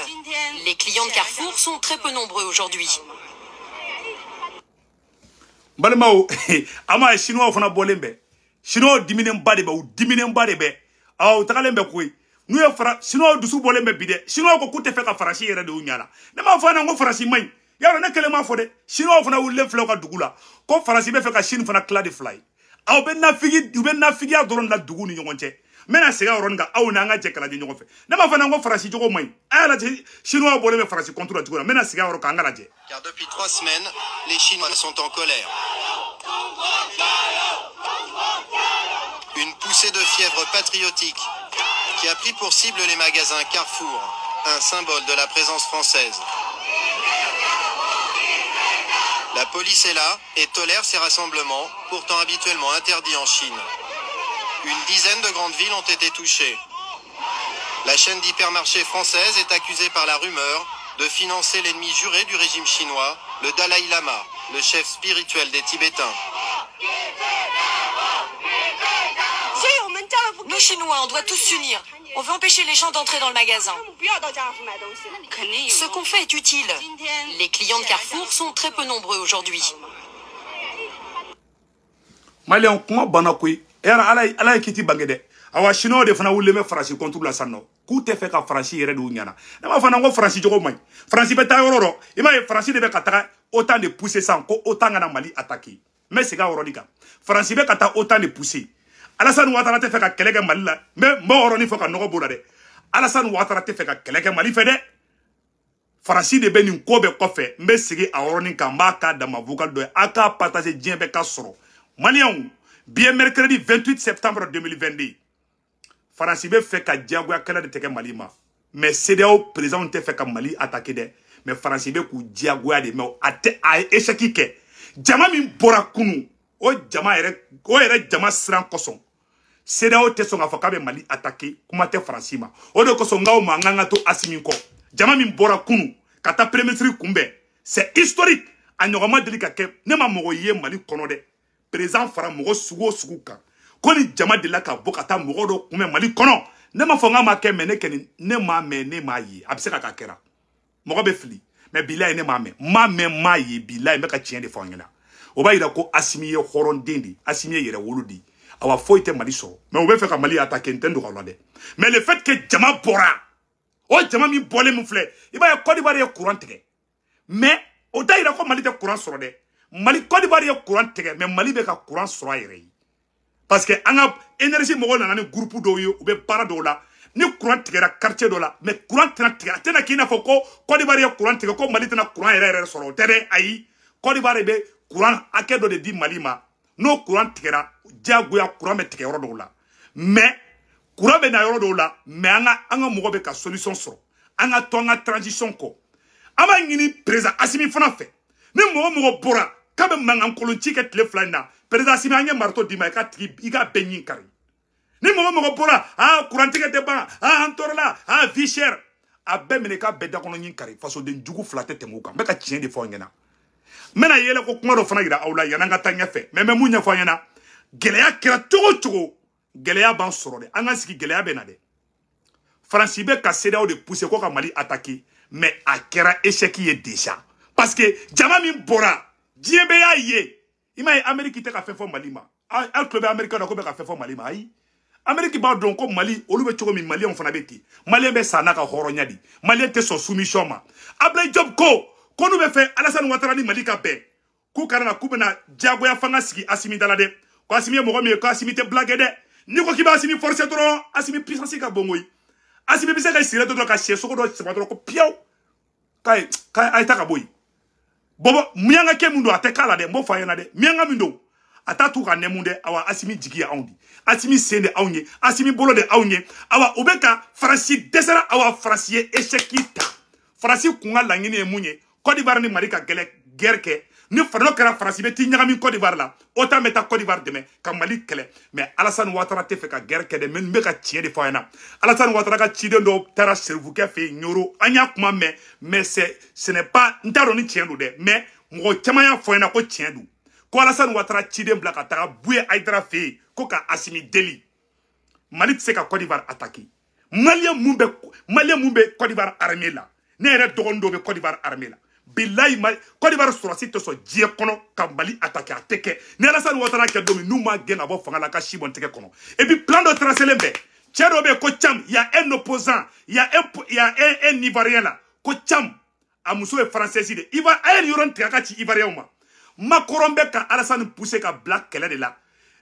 Les clients de Carrefour sont très peu nombreux aujourd'hui. Balimaw, ama Chinois fana bɔlen bɛ. Chinois diminen ba de bɛ, u diminen ba de bɛ. Aw tagalen bɛ koyi. N'u ye Chinois dusu bɔlen bɛ bi dɛ. Chinois ko k'u tɛ fɛ ka Faransi yɛrɛ de y'u ɲɛ la. Ne m'a fɔ a ɲɛna ko Faransi man ɲi. Yarɔ ne kelen m'a fɔ dɛ. Chinois fana wulilen filɛ u ka dugu la. Ko Faransi bɛ fɛ ka Chine fana tila de fila ye. Aw bɛ nafigi, u bɛ nafigiya dɔrɔn la dugu ni ɲɔgɔn cɛ. N bɛna segin a yɔrɔnin kan, aw n'an ka jɛ k'a lajɛ ɲɔgɔn fɛ. Ne m'a fɔ a ɲɛna ko Faransi jogo man ɲi. A y'a lajɛ Chinois bɔlen bɛ Faransi contre la cogo min na. N bɛna segin a yɔrɔ kan, an ka lajɛ. Car depuis 3 semaines, les Chinois sont en colère. Une poussée de fièvre patriotique qui a pris pour cible les magasins Carrefour, un symbole de la présence française. La police est là et tolère ces rassemblements, pourtant habituellement interdits en Chine. Une dizaine de grandes villes ont été touchées. La chaîne d'hypermarchés française est accusée par la rumeur de financer l'ennemi juré du régime chinois, le Dalaï Lama, le chef spirituel des Tibétains. Nous, Chinois, on doit tous s'unir. On veut empêcher les gens d'entrer dans le magasin. Ce qu'on fait est utile. Les clients de Carrefour sont très peu nombreux aujourd'hui. Maliyɛnw, kuma banna koyi. Yala Ala ye kiti bange dɛ. Awa Chinois de fana wulilen bɛ Faransi contre la sisan nɔ. K'u tɛ fɛ ka Faransi yɛrɛ de y'u ɲɛna. Ne m'a fɔ n ko Faransi jogo man ɲi. Faransi bɛ taa yɔrɔ dɔ. I m'a ye Faransi de bɛ ka taga OTAN de pousser sisan ko OTAN kana Mali attaquer. N bɛ segin a yɔrɔnin kan. Faransi bɛ ka taa OTAN de pousser. Alassane Ouattara tɛ fɛ ka kɛlɛ kɛ Mali la. N bɛ yɔrɔnin fɔ ka nɔgɔ b'o la dɛ. Alassane Ouattara tɛ fɛ ka kɛlɛ kɛ Mali fɛ dɛ. Faransi de bɛ nin ko bɛɛ kɔfɛ. N bɛ segin a yɔrɔnin kan, n b'a k'a dama vocal dɔ ye. A k'a partager diɲɛ bɛɛ ka sɔrɔ. Maliyɛnw, bi ye mercredi 28 septembre 2022. Faransi bɛ fɛ ka diyagoya kɛlɛ de tigɛ Mali ma. Mais CEDEAO président tɛ fɛ ka Mali attaquer dɛ. Mais Faransi bɛ k'u diyagoya de, mais a tɛ a ye échec kɛ. Jama min bɔra kunun, o jama yɛrɛ, o yɛrɛ jama siran kosɔn. CEDEAO tɛ sɔn k'a fɔ k'a bɛ Mali attaquer, kuma tɛ Faransi ma. O de kosɔn n k'aw ma, n k'an ka to Assimi kɔ. Jama min bɔra kunun ka taa premier ministre kunbɛn, c'est historique. A ɲɔgɔn ma deli ka kɛ. Ne ma mɔgɔ ye Mali kɔnɔ dɛ. Président fara mɔgɔ sugu o sugu kan. Ko ni jama delila ka bɔ ka taa mɔgɔ dɔ kunbɛn Mali kɔnɔ. Ne ma fɔ n k'a ma kɛ, mais ne kɔni ne m'a mɛn, ne m'a ye. A bɛ se ka k'a kɛra. Mɔgɔ bɛ fili. Mais bilayi ne m'a mɛn. N m'a mɛn, n m'a ye. Bilayi n bɛ ka tiɲɛ de fɔ an ɲɛna. O b'a yira ko Assimi ye hɔrɔnden de ye. Assimi ye yɛrɛwolo de ye. Awa foyi tɛ Mali sɔrɔ. Mais u bɛ fɛ ka Mali attaquer, n tɛ n dogo aw la dɛ. Mais le fait que jama bɔra, o jama min bɔlen min filɛ, i b'a ye Côte d'Ivoire ye courant tigɛ. Mais o t'a yira ko Mali tɛ courant sɔrɔ dɛ. Mali Côte d'Ivoire ye courant tigɛ, mais Mali bɛ ka courant sɔrɔ a yɛrɛ ye. Parce que an ka énergie mɔgɔw nana ni groupe dɔw ye, u bɛ baara dɔw la. Ni courant tigɛra quartier dɔ la, mais courant tɛna tigɛ, a tɛna k'i n'a fɔ ko Côte d'Ivoire ye courant tigɛ, ko Mali tɛna courant yɛrɛ yɛrɛ sɔrɔ. O tɛ dɛ, ayi. Côte d'Ivoire bɛ courant hakɛ dɔ de di Mali ma. N'o courant tigɛra, diyagoya courant bɛ tigɛ yɔrɔ dɔw la. Mais courant bɛ na yɔrɔ dɔw la, mais an ka mɔgɔ bɛ ka solution sɔrɔ. An ka to an ka transition kɔ. An b'a ɲini président Assimi fana fɛ. Ni mɔgɔ mɔgɔ bɔra k'a bɛ mankan kolon ci kɛ tile fila in na, président Assimi an ye marteau d'i ma, i ka tigi i ka bɛɛ ɲin kari. Ni mɔgɔ mɔgɔ bɔra, ah, kurantigɛ tɛ ban, ah, an tɔɔrɔla, ah, vie chère, a bɛɛ minɛ k'a bɛɛ dakɔnɔ ɲin kari. Fasoden jugu fila tɛ tɛmɛ o kan. N bɛ ka tiɲɛ de fɔ aw ɲɛna. N bɛna yɛlɛ ko kuma dɔ fana yira aw la yan'an ka taa ɲɛfɛ. Mais n bɛ mun ɲɛfɔ aw ɲɛna, gɛlɛya kɛra cogo o cogo, gɛlɛya b'an sɔrɔ dɛ. An ka sigi, gɛlɛya bɛ na dɛ. Faransi bɛ ka CEDEAO de pousser ko ka Mali attaquer, mais a kɛra échec ye déjà, parce que jama min bɔra, diɲɛ bɛɛ y'a ye. I m'a ye, Amérique tɛ ka fɛn fɔ Mali ma. Aw tulo bɛ Amérique na ko bɛ ka fɛn fɔ Mali ma? Ayi, Amérique b'a dɔn ko Mali, olu bɛ cogo min, Maliyɛnw fana bɛ ten. Maliyɛn bɛ sa n'a ka hɔrɔnya de. Maliyɛn tɛ sɔn soumission ma. Ablaye Diop ko n'u bɛ fɛ Alassane Ouattara ni Mali ka bɛn, k'u kana na k'u bɛna diyagoya fanga sigi Asimi da la dɛ. Ko Asimi ye mɔgɔ min ye, ko Asimi tɛ blague dɛ. N'i ko k'i bɛ Asimi forcer dɔrɔn, Asimi puissance ka bon koyi. Asimi bɛ se ka siri dɔrɔn ka sɛ sogo dɔ sama dɔrɔn ko piyaw, k'a ye k'a ye ta ka bɔ yen. Bɔbɔ miyanka kɛ min don, a tɛ k'a la dɛ. N b'o fɔ a ɲɛna dɛ, miyanka min don, a t'a t'u ka nɛmu dɛ. Awa, Asimi jigi ye anw di, Asimi sen de anw ye, Asimi bolo de anw ye. Awa, u bɛ ka Faransi dɛsɛra. Awa, Faransi ye échec ta. Faransi kun ka laɲini ye mun ye? Côte d'Ivoire ni Mali ka gɛlɛ guerre kɛ. Ni faralo kɛra, Faransi bɛ t'i ɲagami Côte d'Ivoire la, OTAN bɛ taa Côte d'Ivoire dɛmɛ ka Mali kɛlɛ. Mais Alassane Ouattara tɛ fɛ ka guerre kɛ dɛ. Mais n bɛ ka tiɲɛ de fɔ a ɲɛna. Alassane Ouattara ka ciden dɔw taara Serifukɛ fɛ yen Ɲoro. An y'a kuma mɛn, mais c'est ce n'est pas, n t'a dɔn ni tiɲɛ don dɛ, mais mɔgɔ caman y'a fɔ n ɲɛna ko tiɲɛ don, ko Alassane Ouattara ciden bila ka taga Buye Hayidara fɛ yen ko ka Asimi deli. Mali tɛ se ka Côte d'Ivoire attaquer. Maliyɛn mun bɛ Côte d'Ivoire armée la, ne yɛrɛ dɔgɔnin dɔ bɛ Côte d'Ivoire armée la, bilayi, Côte d'Ivoire sɔrɔsi tɛ sɔn diɲɛ kɔnɔ ka Mali attaquer. A tɛ kɛ. Ni Alassane Ouattara kɛ don min, n'u m'a gɛn ka bɔ fanga la, ka si bɔn tɛgɛ kɔnɔ. Et puis plan dɔ tracélen bɛ. Cɛ dɔ bɛ yen ko Cham, il y a un opposant, il y a un Ivoirien là ko Cham, a muso ye française de Ivoire. A ye nin yɔrɔ tigɛ a ka ci Ivoirien ma. Macron bɛ ka Alassane pousser ka bila kɛlɛ de la.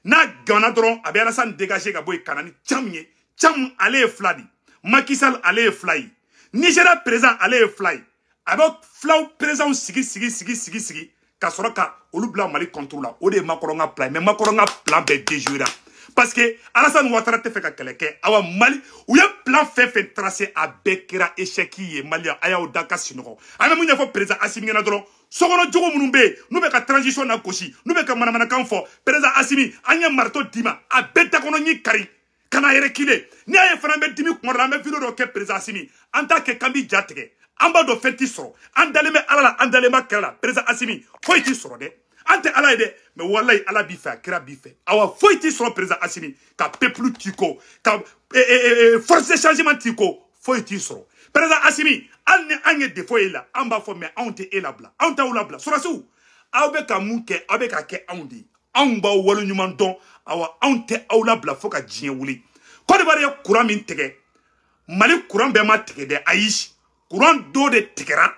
N'a gana dɔrɔn, a bɛ Alassane dégager ka bɔ yen ka na ni Cham ye. Cham, ale ye fila de. Macky Sall, ale ye fila ye. Nigeria président, ale ye fila ye. A bɛ filaw président sigi sigi sigi sigi sigi ka sɔrɔ ka olu bila Mali contre la. O de ye Macron ka plan. Mais Macron ka plan bɛɛ déjoué ra, parce que Alassane Ouattara tɛ fɛ ka kɛlɛ kɛ. Awa, Mali, u ye plan fɛn fɛn tracé, a bɛɛ kɛra échec ye. Mali, a y'aw da ka sinɔgɔ. An bɛ mun ɲɛfɔ président Assimi ɲɛna dɔrɔn? Sokɔnɔ jogo minnu bɛ yen, n'u bɛ ka transition na gosi, n'u bɛ ka manamanakan fɔ, président Assimi, an ye marteau d'i ma, a bɛɛ dakɔnɔ ɲi kari ka na reculer. N'i y'a ye fana, an bɛ dimi kuma dɔ la, an bɛ vidéo dɔ kɛ président Assimi, an t'a kɛ k'an b'i ja tigɛ. An b'a dɔn fɛn t'i sɔrɔ. An dalen bɛ Ala la, an dalen bɛ kɛlɛ la. Président Assimi, foyi t'i sɔrɔ dɛ. An tɛ Ala ye dɛ, mais walayi, Ala b'i fɛ, a kira b'i fɛ. Awa, foyi t'i sɔrɔ, président Assimi. Ka peuple t'i kɔ, ka force de changement t'i kɔ, foyi t'i sɔrɔ, président Assimi. Hali ni an ye défaut ye la, an b'a fɔ, mais anw tɛ e labila, anw t'aw labila. Sɔrɔsiw, aw bɛ ka mun kɛ? Aw bɛ ka kɛ anw de ye. Anw b'aw waleɲuman dɔn. Awa, anw tɛ aw labila fo ka diɲɛ wuli. Côte d'Ivoire ye courant min tigɛ, Mali courant bɛɛ ma tigɛ dɛ. Ayi, courant dɔ de tigɛra.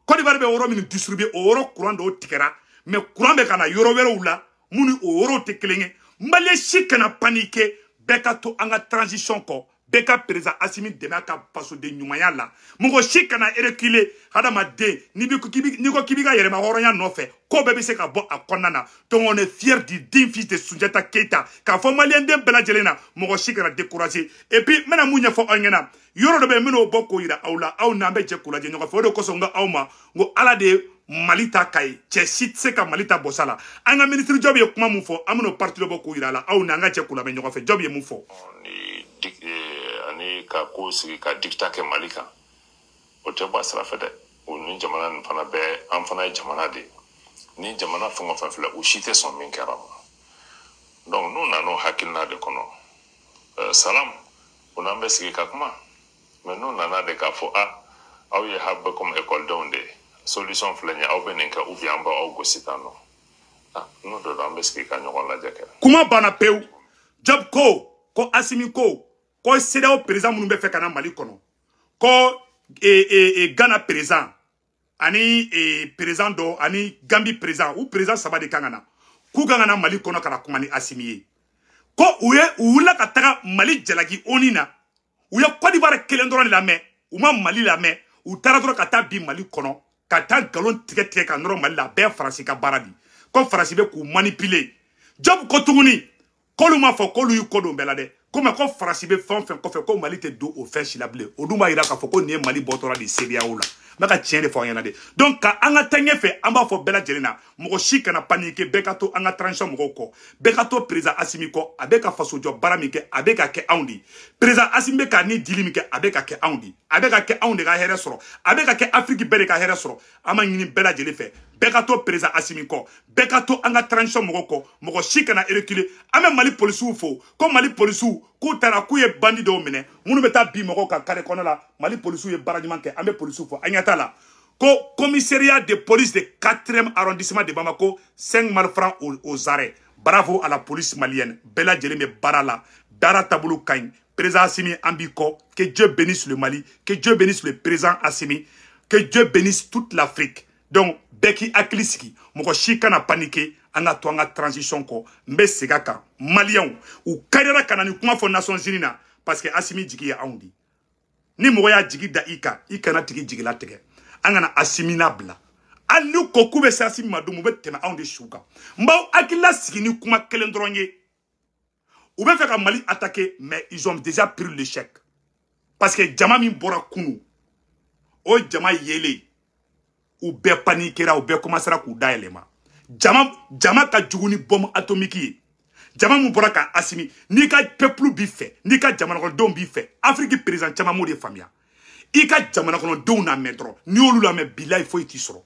Côte d'Ivoire bɛ yɔrɔ min distribuer, o yɔrɔ courant dɔw tigɛra, mais courant bɛ ka na yɔrɔ wɛrɛw la mun ni o yɔrɔw tɛ kelen ye. Maliyɛn si kana paniquer. Bɛɛ ka to an ka transition kɔ, bɛɛ ka président Assimi dɛmɛ a ka fasoden ɲumanya la. Mɔgɔ si kana reculer. Hadamaden, n'i ko k'i b'i ka yɛrɛma hɔrɔnya nɔfɛ, ko bɛɛ bɛ se ka bɔ a kɔnɔna na. Donc on est fier du digne fils de Sunjata Keita. K'a fɔ maliyɛn den bɛɛ lajɛlen na, mɔgɔ si kana décourager. Et puis n bɛna mun ɲɛfɔ aw ɲɛna? Yɔrɔ dɔ bɛ yen, n bɛn'o bɔ k'o yira aw la. Aw n'an bɛ jɛ k'o lajɛ ɲɔgɔn fɛ. O de kosɔn n ko aw ma n ko Ala de ye Mali ta ka ye, cɛ si tɛ se ka Mali ta bɔsa la. An ka ministre Jɔb ye kuma mun fɔ, an bɛn'o partie dɔ bɔ k'o yira a la. Aw n'an ka jɛ k'o lamɛn ɲɔgɔn fɛ. Jɔb ye mun fɔ? Ani ka ko sigi ka diktat kɛ Mali kan, o tɛ bɔ a sira fɛ dɛ. O ni jamana nin fana bɛɛ, an fana ye jamana de ye. Ni jamana fɛn o fɛn filɛ, u si tɛ sɔn min kɛra ma. Donc n'u nana o hakilina de kɔnɔ, salam, o n'an bɛ sigi ka kuma. Mais n'u nana de k'a fɔ a aw ye ha bɛ comme ekɔlidenw de ye, solution filɛ nin ye, aw bɛ nin kɛ ou bien an b'aw gosi tan nɔ, ah, n'o de don, an bɛ sigi ka ɲɔgɔn lajɛ kɛ. Kuma banna pewu. Job ko Asimi ko CEDEAO président minnu bɛ fɛ ka na Mali kɔnɔ, ko Ghana président ani président dɔ ani Gambie président, u président saba de kan ka na, k'u kan ka na Mali kɔnɔ ka na kuma ni Asimi ye. Ko u ye u wulila ka taga Mali jalaki ONU na. U ye Côte d'Ivoire kelen dɔrɔn de lamɛn, u ma Mali lamɛn. U taara dɔrɔn ka taa bin Mali kɔnɔ, ka taa nkalon tigɛ tigɛ ka nɔrɔ Mali la. A bɛɛ ye Faransi ka baara di, ko Faransi bɛ k'u manipuler. Job ko tuguni k'olu m'a fɔ k'olu y'u kɔ don bɛɛ la dɛ. Ko mais ko Faransi bɛ fɛn o fɛn kɔfɛ ko Mali tɛ don o fɛn si la bilen. O dun b'a yira k'a fɔ ko nin ye Mali bɔtɔla de CEDEAO la. N bɛ ka tiɲɛ de fɔ aw ɲɛna de. Donc ka an ka taa ɲɛfɛ, an b'a fɔ bɛɛ lajɛlen na, mɔgɔ si kana paniquer, bɛɛ ka to an ka transition mɔgɔw kɔ, bɛɛ ka to président Assimi kɔ. A bɛ ka fasojɔ baara min kɛ, a bɛ ka kɛ anw de ye. Président Assimi bɛ ka ni dili min kɛ, a bɛ ka kɛ anw de ye. A bɛ ka kɛ anw de ka hɛrɛ sɔrɔ, a bɛ ka kɛ Afrique bɛɛ de ka hɛrɛ sɔrɔ. An b'a ɲini bɛɛ lajɛlen fɛ, bɛɛ ka to président Assimi kɔ, bɛɛ ka to an ka transition mɔgɔw kɔ, mɔgɔ si kana reculer. An bɛ Mali polisiw fo, ko Mali polisiw k'u taara k'u ye bandi dɔw minɛ minnu bɛ taa bin mɔgɔw kan carré kɔnɔ la. Mali polisiw ye baara ɲuman kɛ, an bɛ polisiw fo. An ɲɛ t'a la ko commissariat de police de 4e arrondissement de Bamako, 5 malfrats aux arrêts. Bravo à la police malienne, bɛɛ lajɛlen bɛ baara la, baara taabolo ka ɲi. Président Assimi, an b'i kɔ. Que Dieu bénisse le Mali, que Dieu bénisse le président Assimi, que Dieu bénisse toute l'Afrique. Donc bɛɛ k'i hakili sigi, mɔgɔ si kana paniquer, an ka to an ka transition kɔ. N bɛ segin a kan, maliyɛnw u kariyara ka na nin kuma fɔ Nations Unies na, parce que Assimi jigi ye anw de. Ni mɔgɔ y'a jigi da i kan, i kana tigi jigila tigɛ. An kana Assimi labila, hali ni ko k'u bɛ se Assimi ma don, u bɛ tɛmɛ anw de su kan. N b'aw hakilila sigi ni kuma kelen dɔrɔn ye. U bɛ fɛ ka Mali attaquer, mais ils ont déjà pris l'échec, parce que jama min bɔra kunu, o jama yelen, u bɛɛ paniquera, u bɛɛ commencera k'u da yɛlɛma. Jama ka jugu ni bombe atomique ye. Jama mun bɔra ka Assimi, n'i ka peuple b'i fɛ, n'i ka jamanakɔnɔdenw b'i fɛ, Afrique président caman m'o de faamuya. I ka jamanakɔnɔdenw lamɛn dɔrɔn, n'i y'olu lamɛn, bilayi foyi t'i sɔrɔ.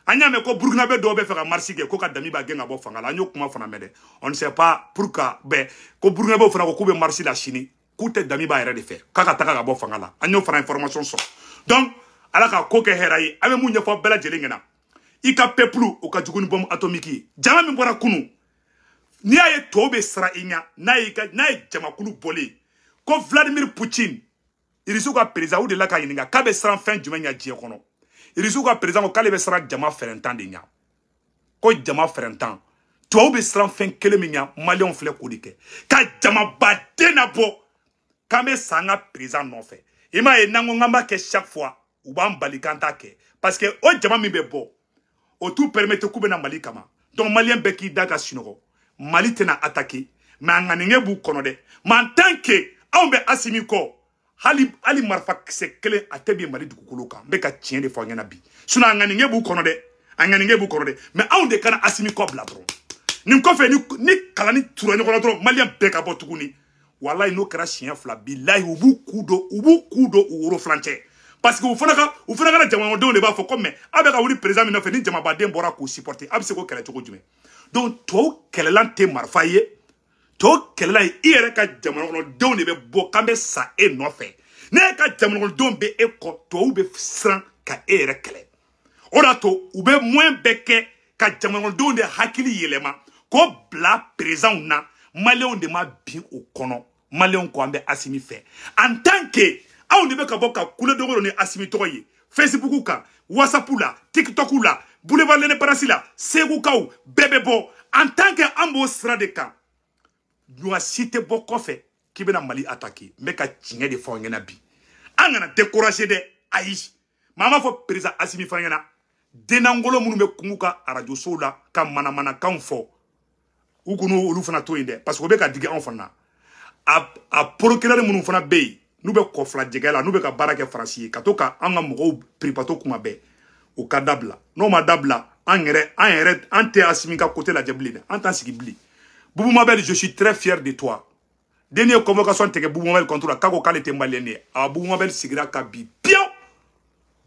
An y'a mɛn ko Burkinabé dɔw bɛ fɛ ka marche kɛ ko ka Damiba gɛn ka bɔ fanga la. An y'o kuma fana mɛn dɛ, on ne sait pas pourquoi bɛɛ ko Burkinabéw fana ko k'u bɛ marche la sini, k'u tɛ Damiba yɛrɛ de fɛ, k'a ka taga ka bɔ fanga la. An y'o fana information sɔrɔ. Donc Ala ka ko kɛ hɛrɛ ye. An bɛ mun ɲɛfɔ bɛɛ lajɛlen ɲɛna? I ka peuple, o ka jugu ni bombe atomique ye. Jama min bɔra kunu, n'i y'a ye tɔw bɛ siran i ɲɛ, n'a ye n'a ye jamakulu bɔlen ko Vladimir Poutine, Irisiw ka président, u delila k'a ɲininka k'a bɛ siran fɛn jumɛn ɲɛ diɲɛ kɔnɔ. Irisiw ka président ko k'ale bɛ siran jama fɛrɛntan de ɲɛ, ko jama fɛrɛntan. Tubabu bɛ siran fɛn kelen min ɲɛ, maliyɛnw filɛ k'o de kɛ, ka jamabaden nabɔ k'an bɛ sa an ka président nɔfɛ. I m'a ye, n'an ko k'an b'a kɛ chaque fois, u b'an bali k'an t'a kɛ, parce que o jama min bɛ bɔ, o t'u permettre k'u bɛna Mali kama. Donc maliyɛn bɛɛ k'i da ka sunɔgɔ, Mali tɛna attaquer, mais a ŋaniŋɛ b'u kɔnɔ dɛ. Mais en tant que anw bɛ Assimi kɔ, hali marifa kisɛ kelen a tɛ bin Mali dugukolo kan. N bɛ ka tiɲɛ de fɔ aw ɲɛna bi. Sinon a ŋaniŋɛ b'u kɔnɔ dɛ, a ŋaniŋɛ b'u kɔnɔ dɛ, mais anw de kana Assimi kɔ bila dɔrɔn. Nin kɔfɛ, ni kalani tura ɲɔgɔn na dɔrɔn, maliyɛn bɛɛ ka bɔ tuguni. Walayi, n'o kɛra siɲɛ fila, bilayi, u b'u ku don, u b'u ku don u woro furancɛ, parce que u fana ka jamanadenw de b'a fɔ ko mais aw bɛ ka wuli président min nɔfɛ, ni jamabaden bɔra k'u supporter, a bɛ se k'o kɛlɛ cogo jumɛn? Donc tubabu kɛlɛlan tɛ marifa ye, tubabu kɛlɛlan ye i yɛrɛ ka jamanakɔnɔdenw de bɛ bɔ k'an bɛ sa e nɔfɛ. Ne e ka jamanakɔnɔdenw bɛ e kɔ, tubabu bɛ siran ka e yɛrɛ kɛlɛ. O de y'a to u bɛ moyen bɛɛ kɛ ka jamanakɔnɔdenw de hakili yɛlɛma k'o bila présidentw na. Maliyɛnw de ma bin o kɔnɔ. Maliyɛnw ko an bɛ Assimi fɛ. En tant que anw de bɛ ka bɔ ka kule dogo ni Assimi tɔgɔ ye Facebook kan, WhatsApp la, TikTok la, Boulevard l'Indépendance la, Segukaw bɛɛ bɛ bɔ. En tant que an b'o sira de kan, ɲuman si tɛ bɔ kɔfɛ k'i bɛna Mali attaquer. N bɛ ka tiɲɛ de fɔ aw ɲɛna bi. An kana décourager dɛ, ayi. Maa m'a fɔ président Assimi fana ɲɛna, dennangolo minnu bɛ kungo ka arajo sow la ka manamanakanw fɔ, u k'u olu fana to yen dɛ, parce que o bɛ ka digi anw fana na. A procureur minnu fana bɛ yen, n'u bɛ kɔfila jɛgɛ la, n'u bɛ ka baara kɛ Faransi ye, ka to ka an ka mɔgɔw piripato kuma bɛɛ, o ka dabila. N'o ma dabila, an yɛrɛ an tɛ Assimi ka côté lajɛ bilen dɛ, an t'an sigi bilen. Boubou Mabel, je suis très fier de toi. Den ye convocation tigɛ Boubou Mabel contre la, k'a ko k'ale tɛ maliyɛn ye. A Boubou Mabel sigira ka bi piyan.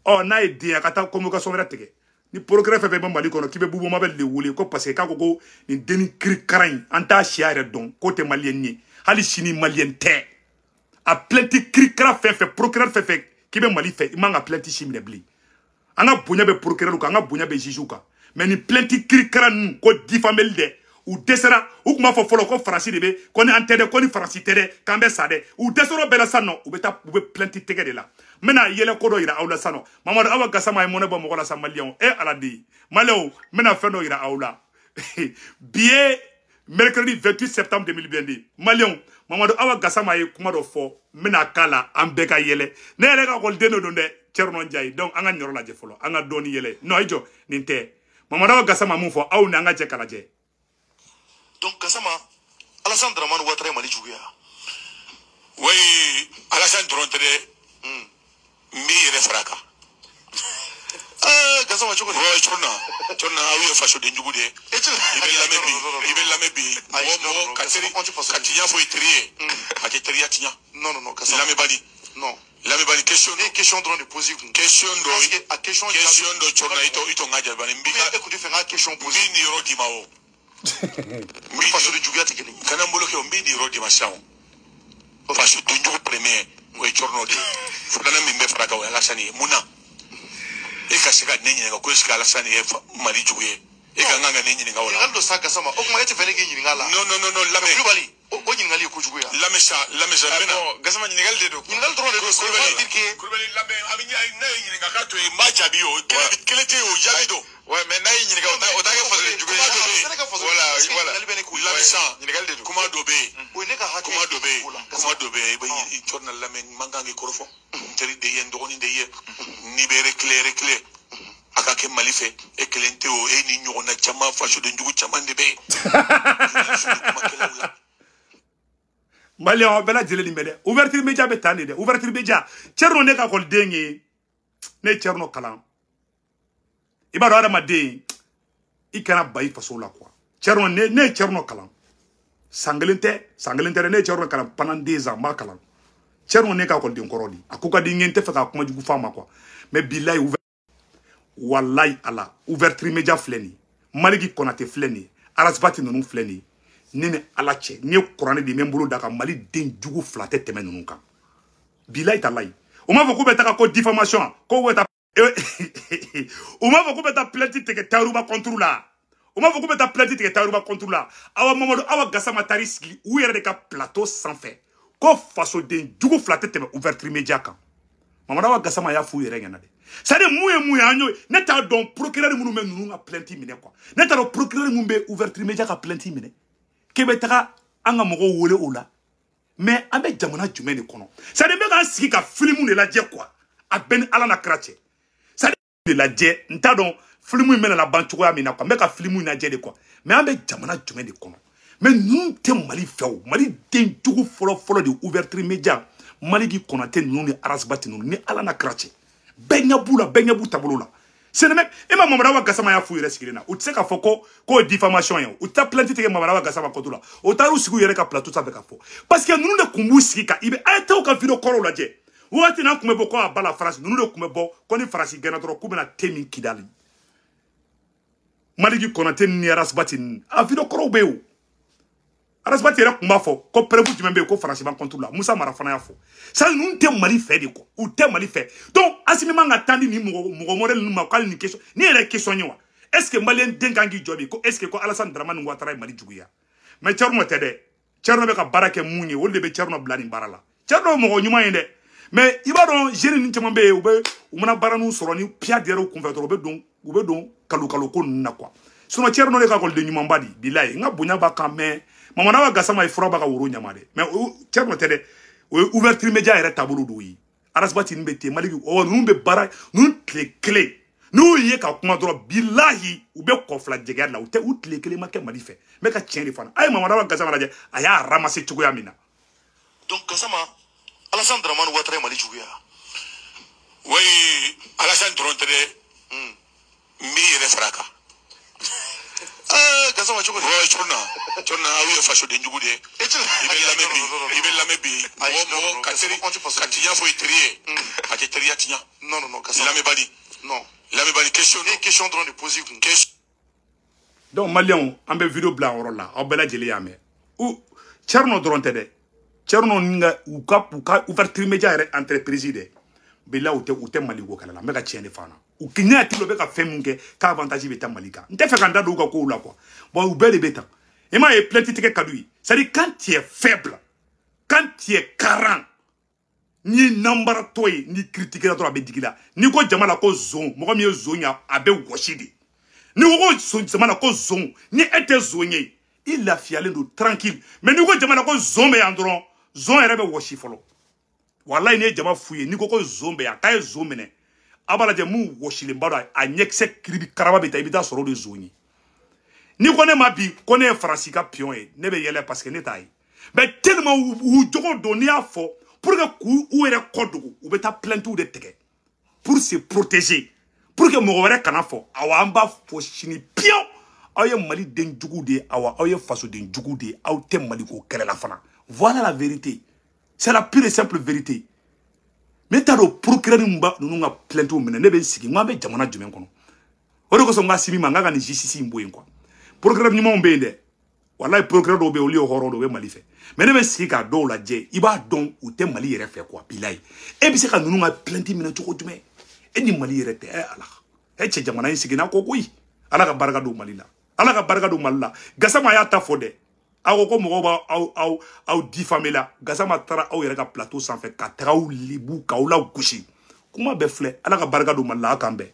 Ɔ n'a ye den, a ka taa convocation wɛrɛ tigɛ. Ni procureur fɛn fɛn bɛ Mali kɔnɔ k'i bɛ Boubou Mabel de wele ko parce que k'a ko ko nin denni kirikara in, an t'a siya yɛrɛ dɔn, k'o tɛ maliyɛn ye, hali sini maliyɛn tɛ. A plainte kirikara fɛn fɛn, procureur fɛn fɛn k'i bɛ Mali fɛ, i man ka plainte si minɛ bilen. An ka bonya bɛ procureur kan, an ka bonya bɛ juge kan, mais ni plainte kirikara ninnu ko diffameli dɛ, u dɛsɛra. U tun b'a fɔ fɔlɔ ko Faransi de bɛ ko ni an tɛ dɛ, ko ni Faransi tɛ dɛ, k'an bɛ sa dɛ. U dɛsɛra o bɛɛ la sisan nɔ, u bɛ taa u bɛ plainte tɛgɛ de la. N bɛna yɛlɛ ko dɔ yira aw la sisan nɔ. Mamadu Awa Gasama ye mɔnɛ bɔ mɔgɔ la sa. Maliyɛnw, e Ala de, maliyɛnw, n bɛna fɛn dɔ yira aw la. Bi ye mercredi 28 septembre 2022. Maliyɛnw, Mamadu Awa Gasama ye kuma dɔ fɔ, n bɛna k'a la, an bɛɛ ka yɛlɛ. Ne yɛrɛ ka ekɔliden de don dɛ, Thierno Ndiaye. Donc an ka nin yɔrɔ lajɛ fɔlɔ, an ka dɔɔni yɛlɛ. Non, i jɔ, nin tɛ Mamadu Awa Gasama mun fɔ, aw ni an ka jɛ k'a lajɛ. Donc Gassama, Alassane Dramane Ouattara ye Mali juguya. Oui, Alassane dɔrɔn tɛ dɛ. N b'i yɛrɛ fara a kan. Gassama cogo di? Ouais, Thierno aw ye fasoden jugu de ye. I bɛ lamɛn bi, i bɛ lamɛn bi. Mɔgɔ mɔgɔ ka teri ka tiɲɛ fɔ i teri ye. A tɛ teriya tiɲɛ. Non non non Gassama. Lamɛnbali. Non. Lamɛnbali question Ne ye question dɔrɔn de poser kun. Question dɔ Parce que a question question dɔ Thierno i t'o n ka jaabi bani n b'i ka e kun tɛ fɛ n ka question n poser. b'i niyɔrɔ d'i ma o. O ni fasoden juguya tɛ kelen ye. Kana n bolo kɛ o n b'i niyɔrɔ d'i ma sisan o. Fasoden jugu premier o ye Thierno de ye. Filanan min bɛ fara a kan o ye Alassane ye. Mun na? E ka se ka ne ɲininka ko est-ce que Alassane ye Mali jugu ye? E ka kan ka ne ɲininka o la. Ɲininkali dɔ sa Gassama, o tuma e tɛ fɛ ne k'i ɲininka a la? Non non non non lamɛn. Kulubali, o ɲininkali ye kojugu ye. Lamɛn sa, lamɛn sa, n bɛ na. Bon, Gassama ɲininkali de don. Ɲininkali dɔrɔn de don. Ça veut pas dire que Kulubali lamɛn, a bɛ ɲɛ n'a ye ɲininka k'a to yen, n b'a jaabi o. Kelen tɛ yen o, jaabi don. Ouais, mais n'a y'i ɲininka o t'a kɛ fasoden jugu ye. Kuma dɔ bɛ yen. Voilà, voilà. Ɲininkali bɛ ne kun. Lamɛn sa, Ɲininkali de don. Kuma dɔ bɛ yen. O ye ne ka hakɛ Kuma dɔ bɛ yen. o la. Kuma dɔ bɛ yen. I bɛ Thierno lamɛn, n man kan k'i kɔrɔfɔ. N teri de ye, n dɔgɔnin de ye. N'i bɛ reculer, reculer. A ka kɛ Mali fɛ, e kelen tɛ o, e ni ɲɔgɔnna caman fasoden jugu caman de bɛ yen. Kumakɛlaw la. Maliyɛn aw bɛɛ lajɛlen nin bɛ dɛ. Ouverture média bɛ tan de dɛ. Ouverture média. Thierno ne ka ekɔliden ye. Ne ye Thierno kalan. I b'a dɔn adamaden i kana ba i faso la quoi. Thierno ne ye Thierno kalan. San kelen tɛ, san kelen tɛ dɛ. Ne ye Thierno kalan pendant 2 ans n b'a kalan. Thierno ne ka ekɔliden kɔrɔ de. A ko ka di n ye n tɛ fɛ ka kuma jugu f'a ma quoi. Mais bilayi wallahi ala ouverture média filɛ nin ye. Maliki Konate filɛ nin ye. Arasibati ninnu filɛ nin ye. Ne ni ala cɛ n ye kuranɛ de n bɛ n bolo da kan Mali den jugu fila tɛ tɛmɛ ninnu kan. Bilayi talayi. U m'a fɔ k'u bɛ taga ko diffamation ko bɛ taa u m'a fɔ k'u bɛ taa plainte tigɛ Tayiruba contre la. U m'a fɔ k'u bɛ taa plainte tigɛ Tayiruba contre la. Awa Mamadu Awa Gassama taar'i sigi u yɛrɛ de ka plateau sanfɛ ko fasoden jugu fila tɛ tɛmɛ ouverture média kan. Mamadu Awa Gassama y'a f'u yɛrɛ ɲɛna dɛ. C'est à dire mun ye an y'o ne t'a dɔn procureur minnu bɛ ninnu ka plainte minɛ quoi. Ne t'a dɔn procureur minnu bɛ ouverture média ka plainte minɛ. K'e bɛ taga an ka mɔgɔw wele o la. Mais an bɛ jamana jumɛn de kɔnɔ? C'est à dire n bɛ k'an sigi ka film de lajɛ quoi. A bɛɛ ni ala na kira cɛ. C'est à dire de lajɛ n t'a dɔn film in bɛna laban cogoya min na quoi. N bɛ ka film in lajɛ de quoi. Mais an bɛ jamana jumɛn de kɔnɔ? Mais ninnu tɛ Mali fɛ o. Mali den jugu fɔlɔ fɔlɔ de ouverture média. Maliki Konate ninnu ni Arasibati ninnu ni ala na kira cɛ. Bɛɛ ɲɛ b'u la, bɛɛ ɲɛ b'u taabolo la. Sɛnɛmɛ e ma Mamadu Awa Gassama y'a f'u yɛrɛ sigilen na. U tɛ se k'a fɔ ko k'o ye diffamation ye. U tɛ taa plainte tigɛ Mamadu Awa Gassama contre la. O taar'u sigi u yɛrɛ ka plateau sanfɛ k'a fɔ. Parce que ninnu de tun b'u sigi ka i bɛ a ye t'aw ka vidéo kɔrɔw lajɛ. Wagati n'an tun bɛ bɔ ko a ba la France ninnu de tun bɛ bɔ ko ni France gɛnna dɔrɔn k'u bɛna thé min Kidali. Maliki Konate ni Arasibati ninnu a vidéo kɔrɔw bɛ yen o. Arasibati yɛrɛ tun b'a fɔ ko preuve jumɛn bɛ yen ko France b'an contre la. Musa Mara fana y'a fɔ. Ça ninnu tɛ Mali fɛ de quoi. U tɛ Mali fɛ. Donc Assimi man ka taa di nin mɔgɔ modèle ninnu ma k'ale nin question ni yɛrɛ ye question ye wa. Est ce que malien den kan k'i jɔ bi ko est ce que ko Alassane Dramane Ouattara ye Mali juguya? Mais Thierno tɛ dɛ. Thierno bɛ ka baara kɛ mun ye olu de bɛ Thierno bila nin baara la. Thierno ye mɔgɔ ɲuman ye dɛ. Mais i b'a dɔn jeune ninnu caman bɛ yen u bɛ u mana baara ninnu sɔrɔ ni piya diyara u kunfɛ dɔrɔn u bɛ don kalo kalo ko ninnu na quoi. Sinon Thierno de ka ekɔliden ɲumanba de bilayi n ka bonya b'a kan mais Mamadu Awa Gassama ye fura b'a ka woro ɲama dɛ. Mais Thierno tɛ dɛ. O ye ouverture média yɛrɛ taabolo dɔw ye. Arasibati ninnu bɛ ten Maliki ɔ ninnu bɛ baara ninnu tile kelen n'u ye ka kuma dɔrɔn bilahi u bɛ kɔfila jɛgɛya la u tɛ u tile kelen ma kɛ Mali fɛ. N bɛ ka tiɲɛ de fana. A ye Mamadu Awa Gassama lajɛ a y'a ramasser cogoya min na. Donc Gassama, Alassane Dramane Ouattara ye Mali juguya. Oui, Alassane dɔrɔn tɛ dɛ. N b'i yɛrɛ fara a kan. Gassama cogo di? Ouais, Thierno aw ye fasoden jugu de ye. I bɛ lamɛn bi, i bɛ lamɛn bi. Mɔgɔ mɔgɔ ka teri ka tiɲɛ fɔ i teri ye. A tɛ teriya tiɲɛ. Non non non Gassama. Lamɛnbali. Non. Lamɛnbali question. Ne ye question dɔrɔn de poser kun. Question. Donc maliyɛnw an bɛ vidéo bila yɔrɔ la aw bɛɛ lajɛlen y'a mɛn. U Thierno dɔrɔn tɛ dɛ. Thierno ni ka u ka ouverture média yɛrɛ entreprise dɛ. Bilahi u tɛ Mali ko kɛlɛ la. N bɛ ka tiɲɛ de fɔ an na. U ne hakili la u bɛ ka fɛn min kɛ k'a avantage bɛ taa Mali kan. N tɛ fɛ ka n da don u ka kow la quoi. Bon u bɛɛ de bɛ tan. I m'a ye plainte tigɛ ka d'u ye. C'est à dire quand tu es faible, quand tu es carent, n'i ye nanbaratɔ ye n'i critiquera dɔrɔn a bɛ digi la. N'i ko jama la ko zon, mɔgɔ min ye zon ye a bɛ wɔsi de. N'i ko jama la ko zon, ni e tɛ zon ye, i lafiyalen don tranquille. Mais n'i ko jama la ko zon bɛ yan dɔrɔn, zon yɛrɛ bɛ wɔsi fɔlɔ. Walayi n'i ye jama f'u ye, n'i ko ko zon bɛ yan, k'a ye zon minɛ. A b'a lajɛ mun wɔsilenba don, a ɲɛkisɛ kiribi karaba bɛ taa, i bɛ taa sɔrɔ o de zon ye. N'i ko ne ma bi ko ne ye Faransi ka pion ye, ne bɛ yɛlɛ parce que ne t'a ye. Mais tellement u jogo don, n'i y'a fɔ pour que k'u u yɛrɛ kɔ dogo, u bɛ taa plainte de tigɛ pour se protéger, pour que mɔgɔ wɛrɛ kana fɔ. Awa, an b'a fɔ sini piyan, aw ye Mali den jugu de ye, awa aw ye fasoden jugu de ye, aw tɛ Mali ko kɛlɛ la fana. Voilà la vérité, c'est la pure et simple vérité. Ne t'a dɔn procureur min ba ninnu ka plainte minɛ. Ne bɛ n sigi n ko an bɛ jamana jumɛn kɔnɔ? O de kosɔn n ko Asimi ma n k'a ka nin justice in bɔ yen quoi. Procureur ɲumanw bɛ yen dɛ, walayi, procureur dɔw bɛ yen, olu ye hɔrɔn de, u bɛ Mali fɛ. Mais ne bɛ sigi k'a dɔw lajɛ, i b'a dɔn u tɛ Mali yɛrɛ fɛ quoi. Bilayi, e bɛ se ka ninnu ka plainte minɛ cogo jumɛn? E ni Mali yɛrɛ tɛ. Ɛ Ala, e cɛ, jamana in seginna kɔ koyi. Ala ka barika don Mali la, Ala ka barika don Mali la. Gasama y'a ta fɔ dɛ, aw ko ko mɔgɔw b'aw aw aw diffamer la. Gasama taara aw yɛrɛ ka plateau sanfɛ ka taga aw lebu k'aw la gosi. Kuma bɛɛ filɛ. Ala ka barika don Mali la. Aw k'an bɛn.